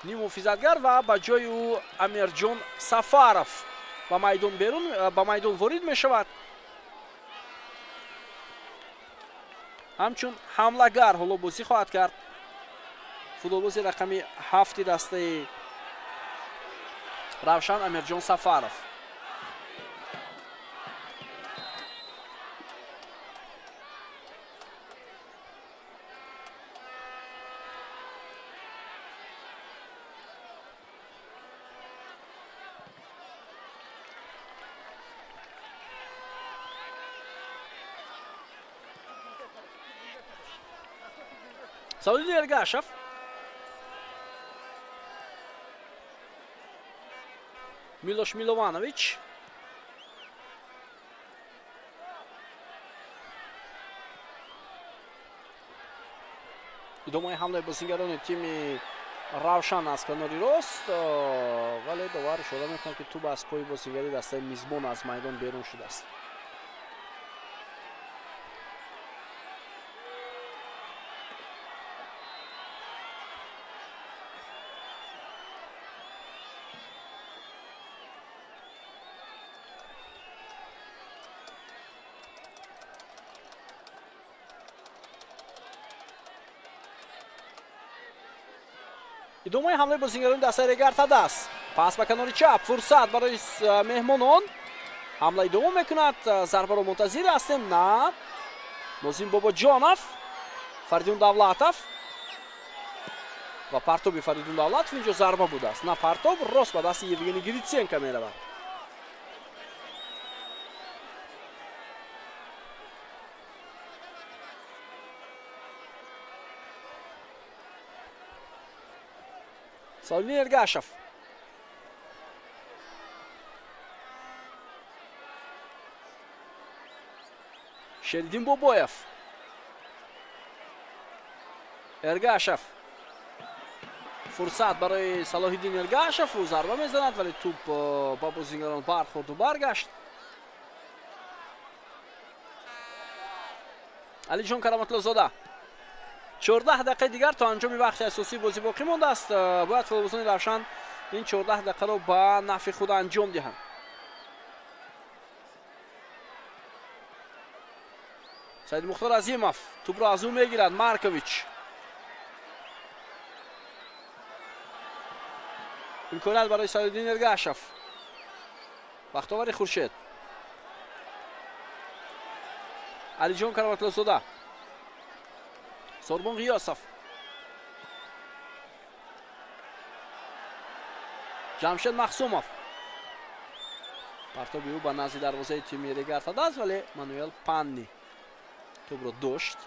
Ниммуҳофизатгар ва ба ҷои ӯ Амирҷон Сафаров ба майдон берун ба майдон ворид мешавад. Ҳамчун ҳамлагар ҳоло бозӣ хоҳад кард футболбози рақами 7 дастаи Равшан Амирҷон Сафаров. Саудин Эргашев. Милош Милованович. Идомаи ҳамлаи бозигарони тими Равшан аз канори рост, вале довар ишора мекунад, ки туб аз пои бозигари дастаи мизбон аз майдон берун шудааст. Идомаи ҳамлаи бозингарони дастаи Регар Тадас. Пас ба канори чап, фурсат барои меҳмонон. Ҳамла идома мекунад, зарбаро мунтазир ҳастем. На, Нозим Бобоҷонов, Фаридун Давлатов ва партоби Фаридун Давлатов инҷо зарба будааст. На, партоб рост ба дасти Евгений Гриценко меравад. Салмин Эргашев. Шериддин Бобоев. Эргашев. Фурсат барои Салоҳиддин Эргашев, ӯ зарба мезанад, вале тӯп ба бозингарон бархӯрду баргашт. Алиҷон Кароматлозода. 14 дақиқаи дигар то анҷоми вақти асосии бозӣ боқӣ мондааст. Бояд футболбозони Равшан ин 14 дақиқаро ба нафъи худ анҷом диҳанд. Саид Мухтор Азимов тӯпро аз ӯ мегирад. Маркович. Имконият барои Саиддин Эргашев. Бахтовари Хуршед. Алиҷон Кароматлозода. Сорбон Ғиёсов. Ҷамшед Махсумов. Партоби ӯ ба назди дарвозаи тими Регар Тадас, вале Мануэл Панни тӯбро дошт.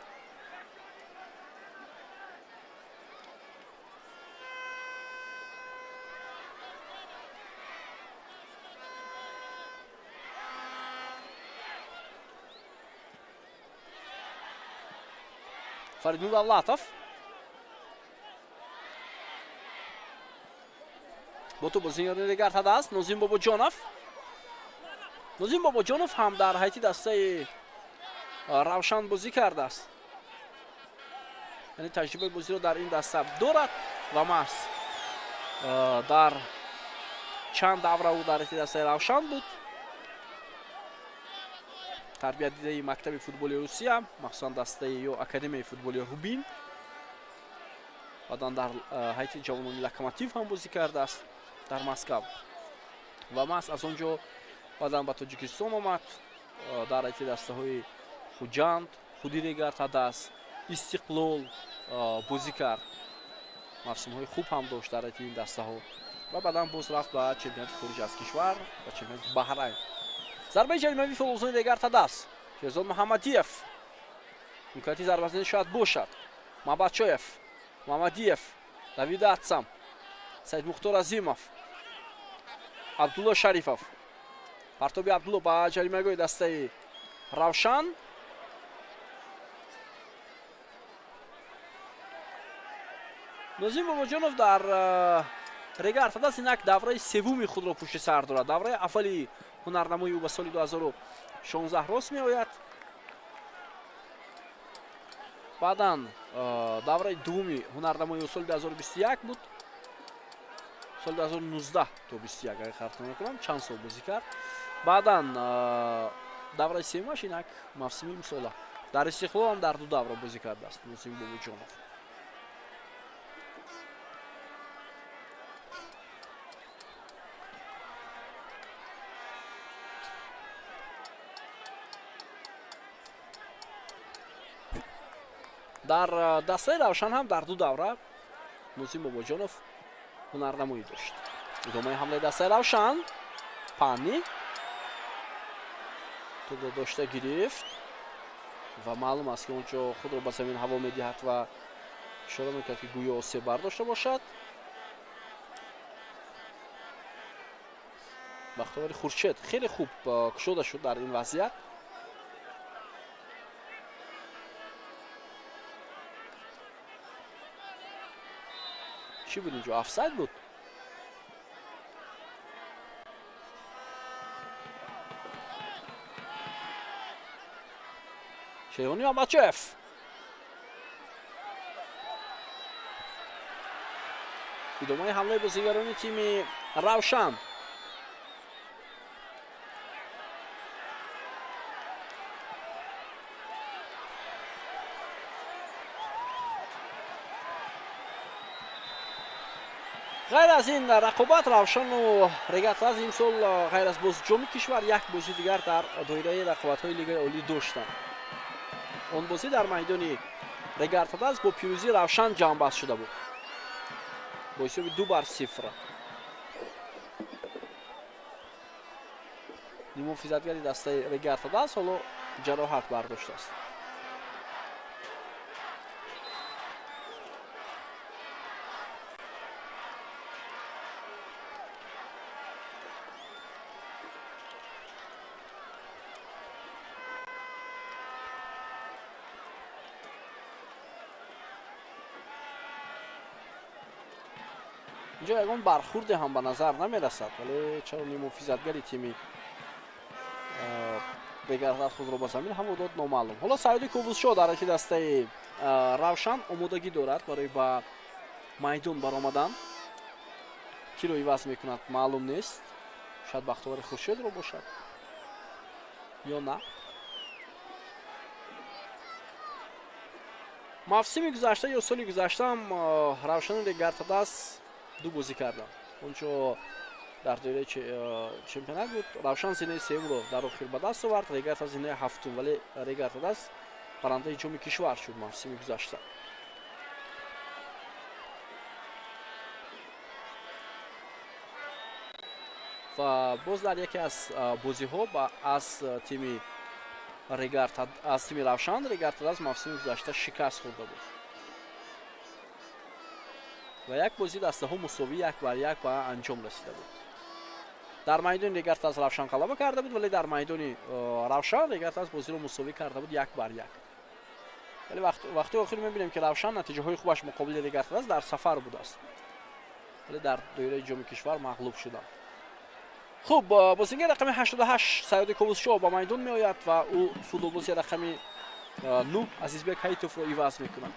Фаридун Давлатов. Бо тӯб бозингарони Регар Тадас. Нозим Бобоҷонов. Нозим Бобоҷонов ҳам дар ҳайати дастаи Равшан бозӣ кардааст. Яъне таҷрибаи бозиро дар ин даста дорад ва маҳз дар чанд давра ӯ дар ҳайати дастаи Равшан буд. Тарбиятдидаи мактаби футболи Русия, махсусан дастаи ё академияи футболи Рубин. Баъдан дар ҳайати ҷавонони Локомотив ҳам бозӣ кардааст дар Москав. Ва маҳз аз он ҷо баъдан ба Тоҷикистон омад, дар ҳайати дастаҳои Хуҷанд, худи Регар Тадас, Истиқлол бозӣ кард. Мавсимҳои хуб ҳам дошт дар ҳайати ин дастаҳо ва баъдан боз рафт ба чемпионати хориҷ аз кишвар, ба чемпионати Баҳрайн. Зарбаи ҷаримавии футболбозони Регар Тадас. Шерзод Муҳаммадиев. Имконияти зарбазанӣ шояд бошад. Мабачоев, Мамадиев, Давид Атсам, Саид Мухтор Азимов, Абдулло Шарифов. Партоби Абдулло ба ҷаримагоҳи дастаи Равшан. Нозим Бобоҷонов дар Регар Тадас инак давраи севуми худро пушти сар дорад. Давраи аввали ҳунарнамои ӯ ба соли 2016 рост меояд. Баъдан давраи дуввуми ҳунарнамои ӯ соли 2021 буд. Соли 2019 то 21, агар хато накунам, чанд сол бозӣ кард. Баъдан давраи севумаш инак мавсими имсола. Дар Истиқлол ҳам дар ду давра бозӣ кардааст Нозим Бобоҷонов. Дар дастаи Равшан ҳам дар ду давра Нозим Бобоҷонов ҳунарнамоӣ дошт. Идомаи ҳамлаи дастаи Равшан. Панни тӯбро дошта гирифт ва маълум аст, ки он ҷо худро ба замин ҳаво медиҳад ва ишора мекард, ки гӯё осеб бардошта бошад. Бахтовари Хуршед хеле хуб кушода шуд дар ин вазъият. Чӣ буд инҷо? Офсайд буд? Шерғони Мамадчоев. Идомаи ҳамлаи бозигарони тими Равшан. Ғайр аз ин рақобат, Равшану Регар-ТадАЗ имсол ғайр аз боз ҷоми кишвар як бозӣ дигар дар доираи рақобатҳои Лигаи Олӣ доштанд. Он бозӣ дар майдони Регар-ТадАЗ бо пирӯзии Равшан ҷамъбаст шуда буд бо ҳисоби 2-0. Нимуҳофизатгари дастаи Регар-ТадАЗ ҳоло ҷароҳат бардоштааст. Инҷо ягон бархурде ҳам ба назар намерасад, вале чаро нимуҳофизатгари тими Регар-ТадАЗ худро ба замин ҳаво дод, номаълум. Ҳоло Саиди Ковузшоҳ дар ҳайати дастаи Равшан омодагӣ дорад барои ба майдон баромадан. Киро иваз мекунад маълум нест. Шояд Бахтовари Хуршедро бошад ё на. Мавсими гузашта ё соли гузаштаам Равшану Регар-ТадАЗ ду бозӣ карданд. Онҷо дар доираи чемпионат буд. Равшан зинаи сеюмро дар охир ба даст овард, Регар-ТадАЗ зинаи ҳафтум, вале Регар-ТадАЗ барандаи ҷоми кишвар шуд мавсими гузашта. Ва боз дар яке аз бозиҳо аз тими аз тими Равшан Регар-ТадАЗ мавсими гузашта шикаст хӯрда буд. Ва як бозӣ дастаҳо мусовӣ 1-1 ба анҷом расида буд. Дар майдони Регар-ТадАЗ Равшан ғалаба карда буд, вале дар майдони Равшан Регар-ТадАЗ бозиро мусовӣ карда буд 1-1. Вале вақти охир мебинем, ки Равшан натиҷаҳои хубаш муқобили Регар-ТадАЗ дар сафар будааст, вале дар доираи ҷоми кишвар мағлуб шуданд. Хуб, бозигари рақами 88 Саёди Ковузшоҳ ба майдон меояд ва ӯ футболбози рақами 9 Азизбек Ҳайтовро иваз мекунад.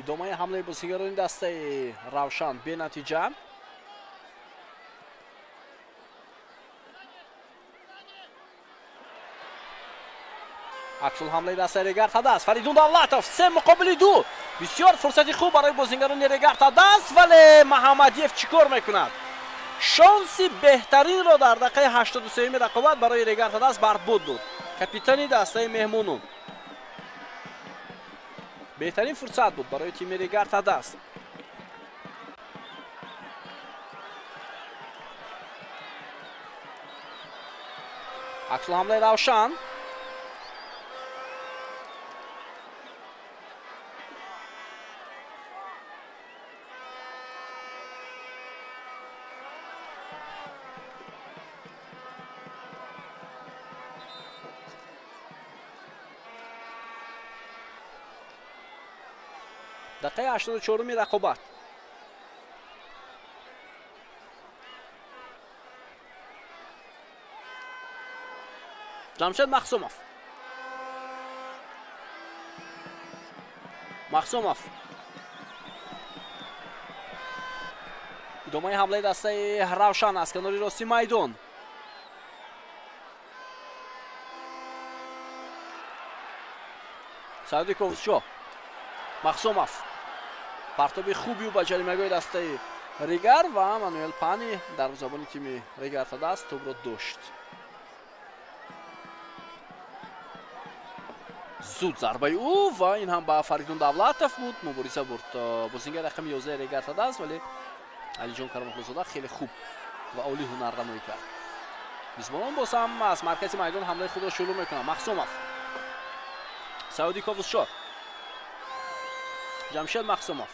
Идомаи ҳамлаи бозигарони дастаи Равшан бенатиҷа. Аксулҳамлаи дастаи Регар-ТадАЗ. Фаридун Давлатов 3-2. Бисёр фурсати хуб барои бозигарони Регар-ТадАЗ, вале Маҳаммадиев чӣ кор мекунад? Шонси беҳтаринро дар дақиқаи 83-юми рақобат барои Регар-ТадАЗ барбуд дод. Капитани дастаи меҳмонон. Беҳтарин фурсат буд барои тими Регар-ТадАЗ. Аксулҳамлаи Равшан. Дақиқаи 84-уми рақобат. Ҷамшед Махсумов. Махсумов. Идомаи ҳамлаи дастаи Равшан аз канори рости майдон. Саиди Ковузшоҳ. Махсумов. Партоби хуби ӯ ба ҷаримагоҳи дастаи Регар ва Мануэл Пани дарвозабони тими Регар-ТадАЗ тӯбро дошт. Зуд зарбаи ӯ ва ин ҳам ба Фаридун Давлатов буд. Мубориза бурд бозигари рақами 11 Регар-ТадАЗ, вале Алиҷон Кароматуллозода хеле хуб ва олӣ ҳунарнамоӣ кард. Мизбонон боз ҳам аз маркази майдон ҳамлаи худро шурӯъ мекунанд. Махсумов. Саиди Ковузшоҳ. Ҷамшед Махсумов.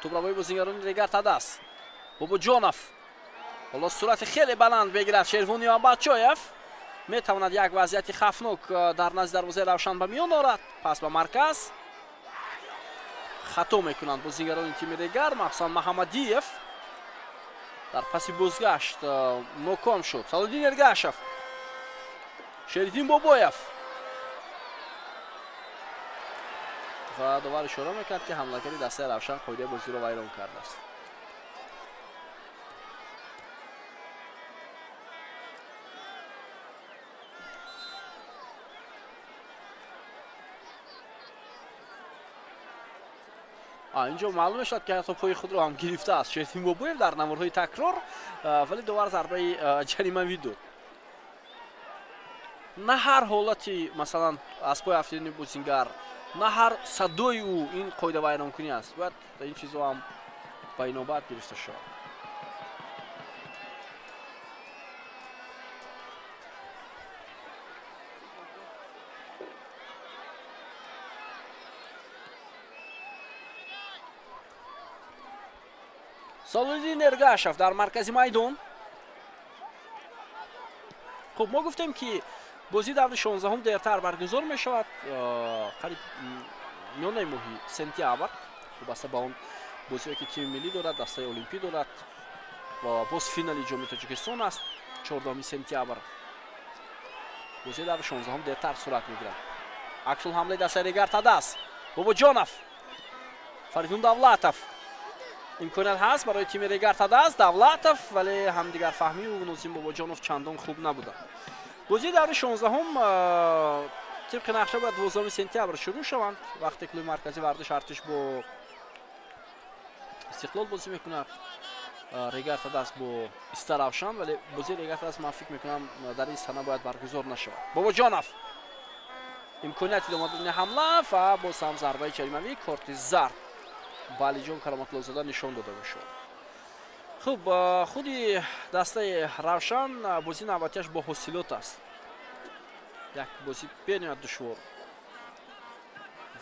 Тӯбравои бозигарони Регар-ТадАЗ. Бобоҷонов. Ҳоло суръати хеле баланд мегирад Шервон Ёнбачоев. Метавонад як вазъияти хафнок дар назди дарвозаи Равшан ба миён орад. Пас ба марказ хато мекунанд бозигарони тими Регар, махсусан Маҳамадиев дар паси бозгашт ноком шуд. Салоддин Эргашев, Шериддин Бобоев ва довар ишора мекард, ки ҳамлагари дастаи Равшан қоидаи бозиро вайрон кардааст. Инҷо маълум мешавад, ки ҳатто пои худро ҳам гирифтааст Шериддин Бобоев дар наворҳои такрор, вале довар зарбаи ҷаримавӣ дод. На ҳар ҳолати, масалан, аз пои афтидани бозингар, на ҳар садои ӯ ин қоидавайронкунӣ аст. Бояд ин чизҳо ҳам ба инобат гирифта шавад. Салоддин Эргашев дар маркази майдон. Хуб, мо гуфтем, ки бозии даври 16-ум дертар баргузор мешавад, қариб миёнаи моҳи сентябр, вобаста ба он бозие ки тими миллӣ дорад, дастаи олимпӣ дорад ва боз финали ҷоми Тоҷикистон аст 14 сентябр. Бозии даври 16-ум дертар сурат мегирад. Аксул ҳамлаи дастаи Регар Тадас. Бобоҷонов, Фаридун Давлатов. Имконият ҳаст барои тими Регар Тадас, Давлатов, вале ҳамдигарфаҳмию Нозим Бобоҷонов чандон хуб набуданд. Бозии даври 16-ум тибқи нақша бояд 12 сентябр шурӯъ шаванд, вақте клуби марказии варзиш Артиш бо Истиқлол бозӣ мекунад, Регар Тадас бо Истаравшан, вале бозии Регар Тадас ман фикр мекунам дар ин сана бояд баргузор нашавад. Бобоҷонов, имконияти идома додани ҳамла ва боз ҳам зарбаи ҷаримавӣ, корти зард ба Алиҷон Кароматуллозода нишон дода мешавад. Хуб, худи дастаи Равшан бозии навбатиаш бо ҳосилот аст. Як бозӣ бениҳоят душвор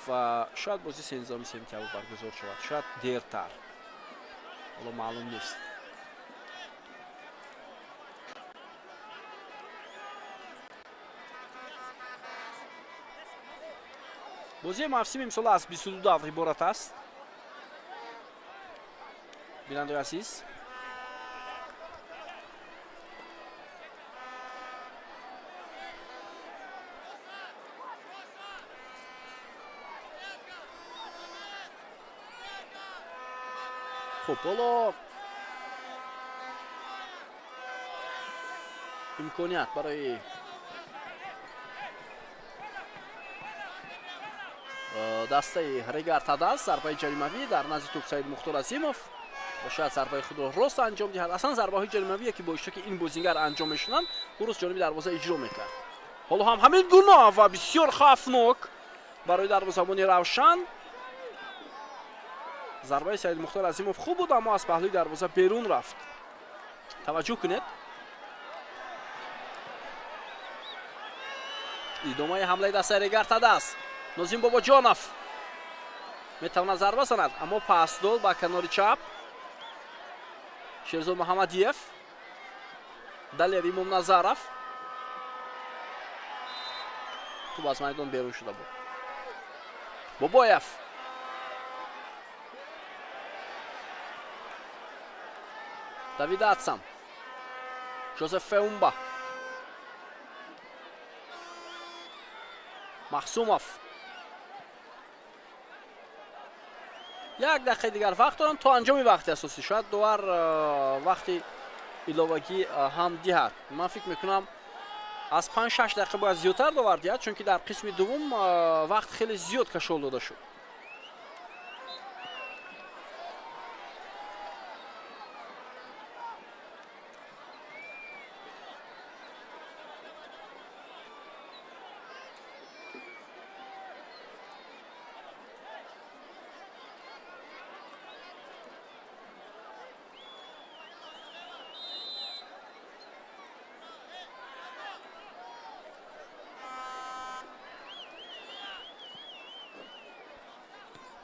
ва шояд бозӣ 13 сентябр баргузор шавад, шояд дертар, ҳоло маълум нест. Бозии мавсими имсола аз 22 давр иборат аст. Бинандаи азиз, хуб, ҳоло имконият барои дастаи Регар Тадас, зарбаи ҷаримавӣ дар назди тӯб Саид Мухтор Азимов ва шояд зарбаи худро рост анҷом диҳад. Аслан зарбаҳои ҷаримавие ки бо иштироки ин бозингар анҷом мешуданд, ӯ рост ҷониби дарвоза иҷро мекард. Ҳоло ҳам ҳамин гуна ва бисёр хавфнок барои дарвозабони Равшан. Зарбаи Саид Мухтор Азимов хуб буд, аммо аз паҳлӯи дарвоза берун рафт. Таваҷҷӯҳ кунед. Идомаи ҳамлаи дастаи Регар Тадас. Нозим Бобоҷонов метавонад зарба занад, аммо пас дод ба канори чап. Шерзод Муҳаммадиев, Далер Имомназаров. Тӯб аз майдон берун шуда буд. Бобоев, Давид Атсам, Жозеф Феумба, Махсумов. Як дақиқаи дигар вақт доранд то анҷоми вақти асосӣ. Шояд довар вақти иловагӣ ҳам диҳад. Ман фикр мекунам аз 5-6 дақиқа бояд зиёдтар довар диҳад, чунки дар қисми дуввум вақт хеле зиёд кашол дода шуд.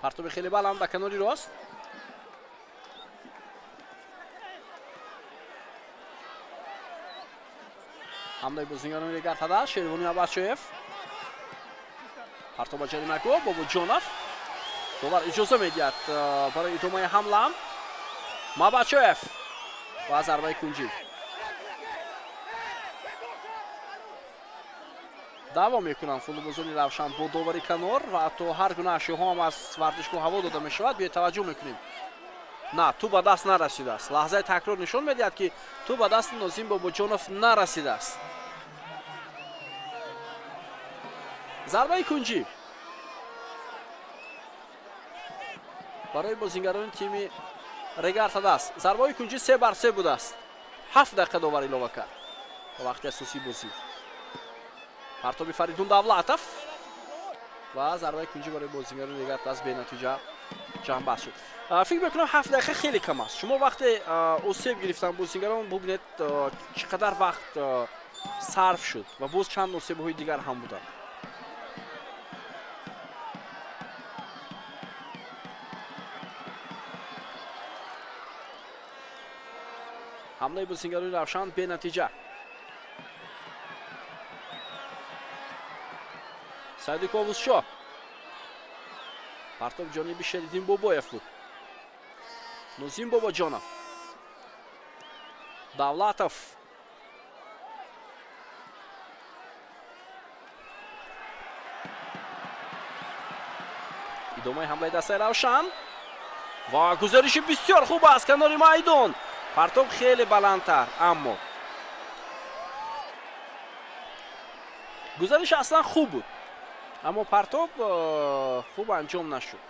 Партоби хеле баланд ба канори рост. Ҳамлаи бозингарони Регар ТадАЗ, Шервони Абачоев. Партоб ба ҷаримагоҳ, Бобоҷонов. Довар иҷоза медиҳад барои идомаи ҳамла. Мабачоев ва зарбаи кунҷӣ. Даъво мекунанд футболбозони Равшан бо довари канор ва ҳатто ҳар гуна ашёҳо ҳам аз варзишгоҳ ҳаво дода мешавад. Биёед таваҷҷӯҳ мекунем. На, тӯб ба даст нарасидааст. Лаҳзаи такрор нишон медиҳад, ки тӯб ба дасти Нозим Бобоҷонов нарасидааст. Зарбаи кунҷӣ барои бозингарони тими Регар ТадАЗ. Зарбаи кунҷӣ 3-3 будааст. 7 дақиқа довар илова кард ба вақти асосии бозӣ. Партоби Фаридун Давлатов ва зарбаи кунҷӣ барои бозингарони Регар ТадАЗ бенатиҷа ҷамъбаст шуд. Фикр мекунам 7 дақиқа хеле кам аст. Шумо вақте осеб гирифтан бозингарон бубинед чӣ қадар вақт сарф шуд ва боз чанд осебҳои дигар ҳам буданд. Ҳамлаи бозингарони Равшан бенатиҷа. Саиди Ковусшоҳ. Партоб ҷониби Шериддин Бобоев буд. Нозим Бобоҷонов. Давлатов. Идомаи ҳамлаи дастаи Равшан ва гузариши бисёр хуб аз канори майдон. Партоб хеле баландтар, аммо гузариш аслан хуб буд, аммо партоб хуб анҷом нашуд.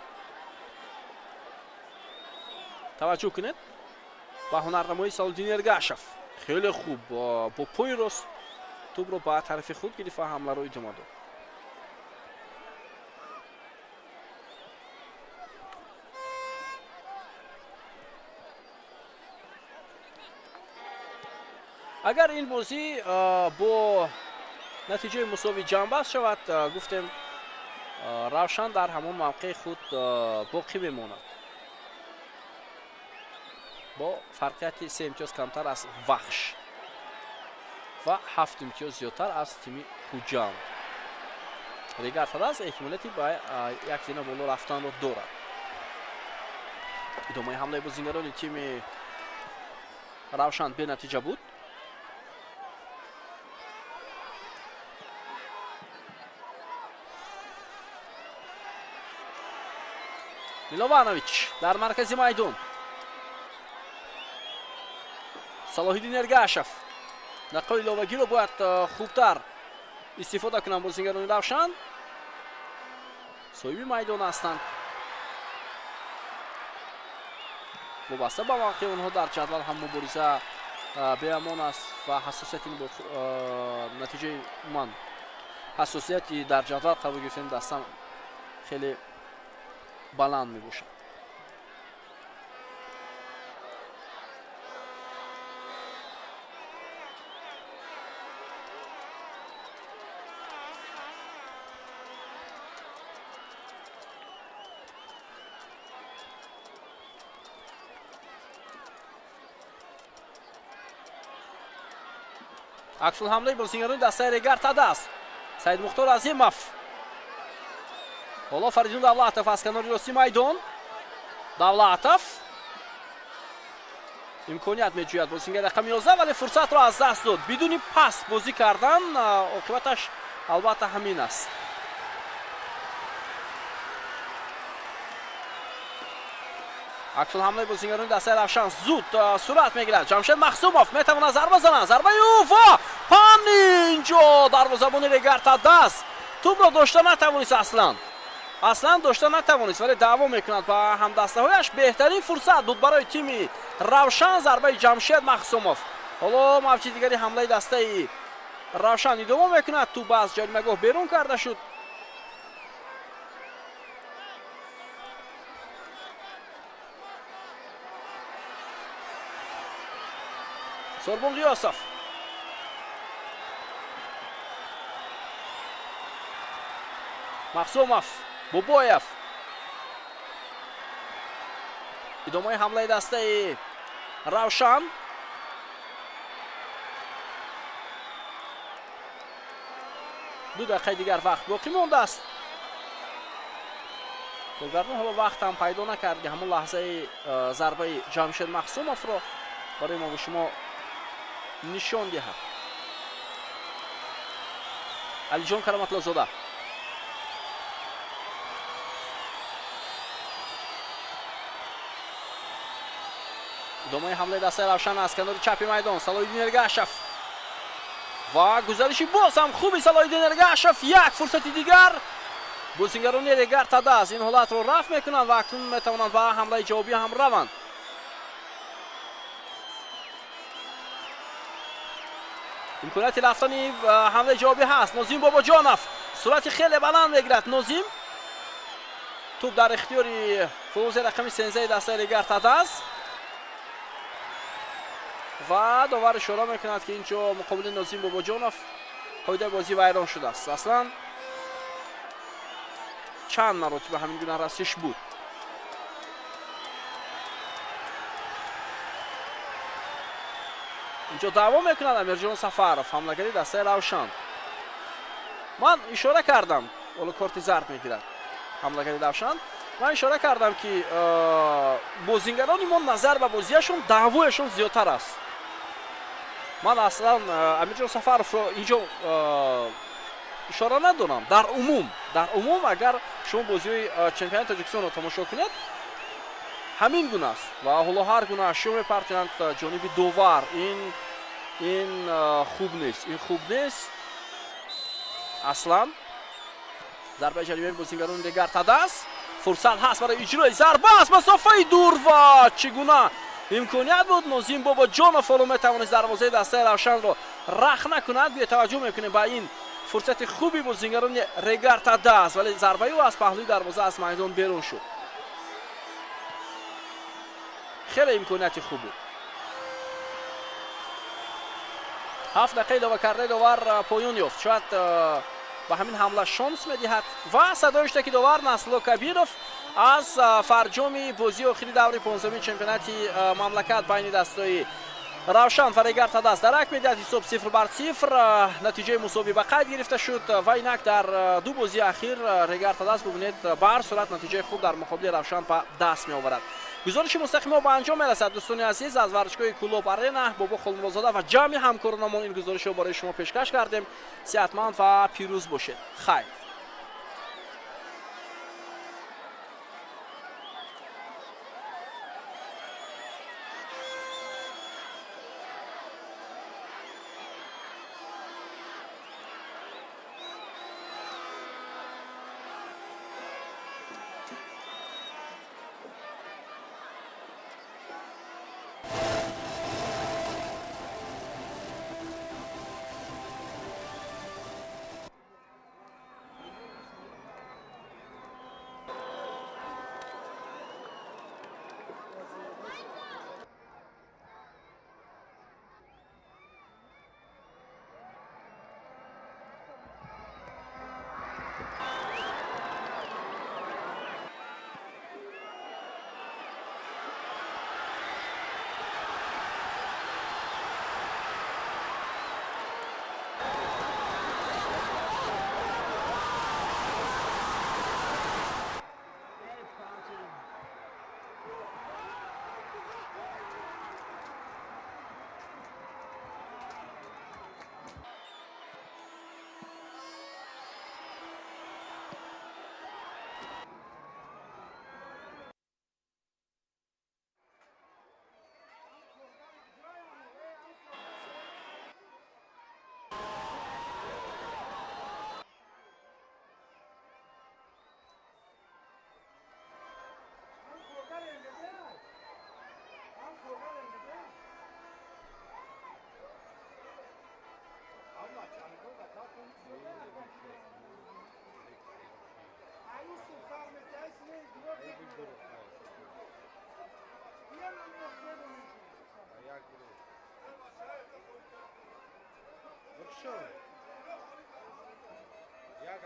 Таваҷҷӯҳ кунед ба ҳунарнамоии Салоҳиддин Эргашев. Хеле хуб бо пои рост тӯбро ба тарафи худ гирифт ва ҳамларо идома дод. Агар ин бозӣ бо натиҷаи мусовӣ ҷамъбаст шавад, гуфтем Равшан дар ҳамон мавқеи худ боқӣ мемонад бо фарқияти 3 имтиёз камтар аз Вахш ва 7 имтиёз зиёдтар аз тими Хуҷанд. Регар ТадАЗ эҳтимолияти ба як зина боло рафтанро дорад. Идомаи ҳамлаи бозингарони тими Равшан бенатиҷа буд. Милованович дар маркази майдон. Салоҳиддин Эргашев. Дақиқаи иловагиро бояд хубтар истифода кунанд бозингарони Равшан. Соҳиби майдон ҳастанд. Вобаста ба мавқеи онҳо дар ҷадвал ҳам мубориза беамон аст ва ҳассосияти натиҷаи умуман ҳассосияти дар ҷадвал қарор гирифтани даста хеле баланд мебошад. Аксулҳамлаи бозингарони дастаи Регар ТадАЗ. Саид Мухтор Азимов. Ҳоло Фаридун Давлатов аз канори рости майдон. Давлатов имконият меҷӯяд бозингари рақами 11, вале фурсатро аз даст дод. Бидуни пас бозӣ кардан оқибаташ албатта ҳамин аст. Аксулҳамлаи бозингарони дастаи Равшан зуд сурат мегирад. Ҷамшед Махсумов метавонад зарба занад. Зарбаи ӯ ва пан инҷо дарвозабони Регар ТадАЗ тӯбро дошта натавонист аслан. Аслан дошта натавонист, вале даъво мекунад ба ҳамдастаҳояш. Беҳтарин фурсат буд барои тими Равшан зарбаи Ҷамшед Махсумов. Ҳоло мавҷи дигари ҳамлаи дастаи Равшан идома мекунад. Тӯб аз ҷаримагоҳ берун карда шуд. Сорбон Ғиёсов. Махсумов, Бобоев. Идомаи ҳамлаи дастаи Равшан. 2 дақиқаи дигар вақт боқӣ мондааст. Коргардон ҳоло вақт ҳам пайдо накард, ки ҳамон лаҳзаи зарбаи Ҷамшед Махсумовро барои мо шумо нишон диҳад. Алиҷон Кароматлозода. Идомаи ҳамлаи дастаи Равшан аз канори чапи майдон. Салоҳиддин Эргашев ва гузариши боз ҳам хуби Салоҳиддин Эргашев. Як фурсати дигар. Бозингарони Регар Тадаз ин ҳолатро рафт мекунанд ва акнун метавонанд ба ҳамлаи ҷавобӣ ҳам раванд. Имконияти рафтани ҳамлаи ҷавобӣ ҳаст. Нозим Бобоҷонов суръати хеле баланд мегирад. Нозим тӯб дар ихтиёри фулузи рақами 13 дастаи Регар Тадаз ва довар ишора мекунад, ки инҷо муқобили Нозим Бобоҷонов қоидаи бозӣ вайрон шудааст. Аслан чанд маротиба ҳамин гуна расиш буд. Инҷо даъво мекунад Амирҷон Сафаров, ҳамлагари дастаи Равшан. Ман ишора кардам, ҳоло корти зард мегирад ҳамлагари Равшан. Ман ишора кардам, ки бозингарони мо назар ба бозиашон даъвояшон зиёдтар аст. Ман аслан Амирҷон Сафаровро инҷо ишора надорам. Дар умум агар шумо бозиҳои чемпионати Тоҷикистонро тамошо кунед, ҳамин гуна аст ва ҳоло ҳар гуна ашё мепартоянд ҷониби довар. Ин хуб нест, ин хуб нест аслан. Зарбаи ҷаримаи бозингарони Регар Тадаз. Фурсат ҳаст барои иҷрои зарба аз масофаи дур ва чӣ гуна имконият буд. Нозим Бобоҷонов ҳоло метавонист дарвозаи дастаи Равшанро рахна кунад. Бетаваҷҷӯҳ мекунем ба ин фурсати хуби бозингарони Регар Тадаз, вале зарбаи ӯ аз паҳлӯи дарвоза аз майдон берун шуд. Хеле имконияти хуб буд. 7 дақиқаи илова кардаи довар поён ёфт. Шояд ба ҳамин ҳамла шонс медиҳад ва садои штаки довар Насрулло Кабиров аз фарҷоми бозии охири даври 15-уми чемпионати мамлакат байни дастаи Равшан ва Регар Тадаз дарак медиҳад. Ҳисоб 0-0. Натиҷаи мусовӣ ба қайд гирифта шуд ва инак дар ду бозии ахир Регар Тадаз бубинед ба ҳар сурат натиҷаи хуб дар муқобили Равшан ба даст меоварад. Гузориши мустақими мо ба анҷом мерасад. Дӯстони азиз, аз варзишгоҳи Кӯлоб Арена Бобо Холмуродзода ва ҷамъи ҳамкоронамон ин гузоришро барои шумо пешкаш кардем. Сеҳатманд ва пирӯз бошед. Хайр. Як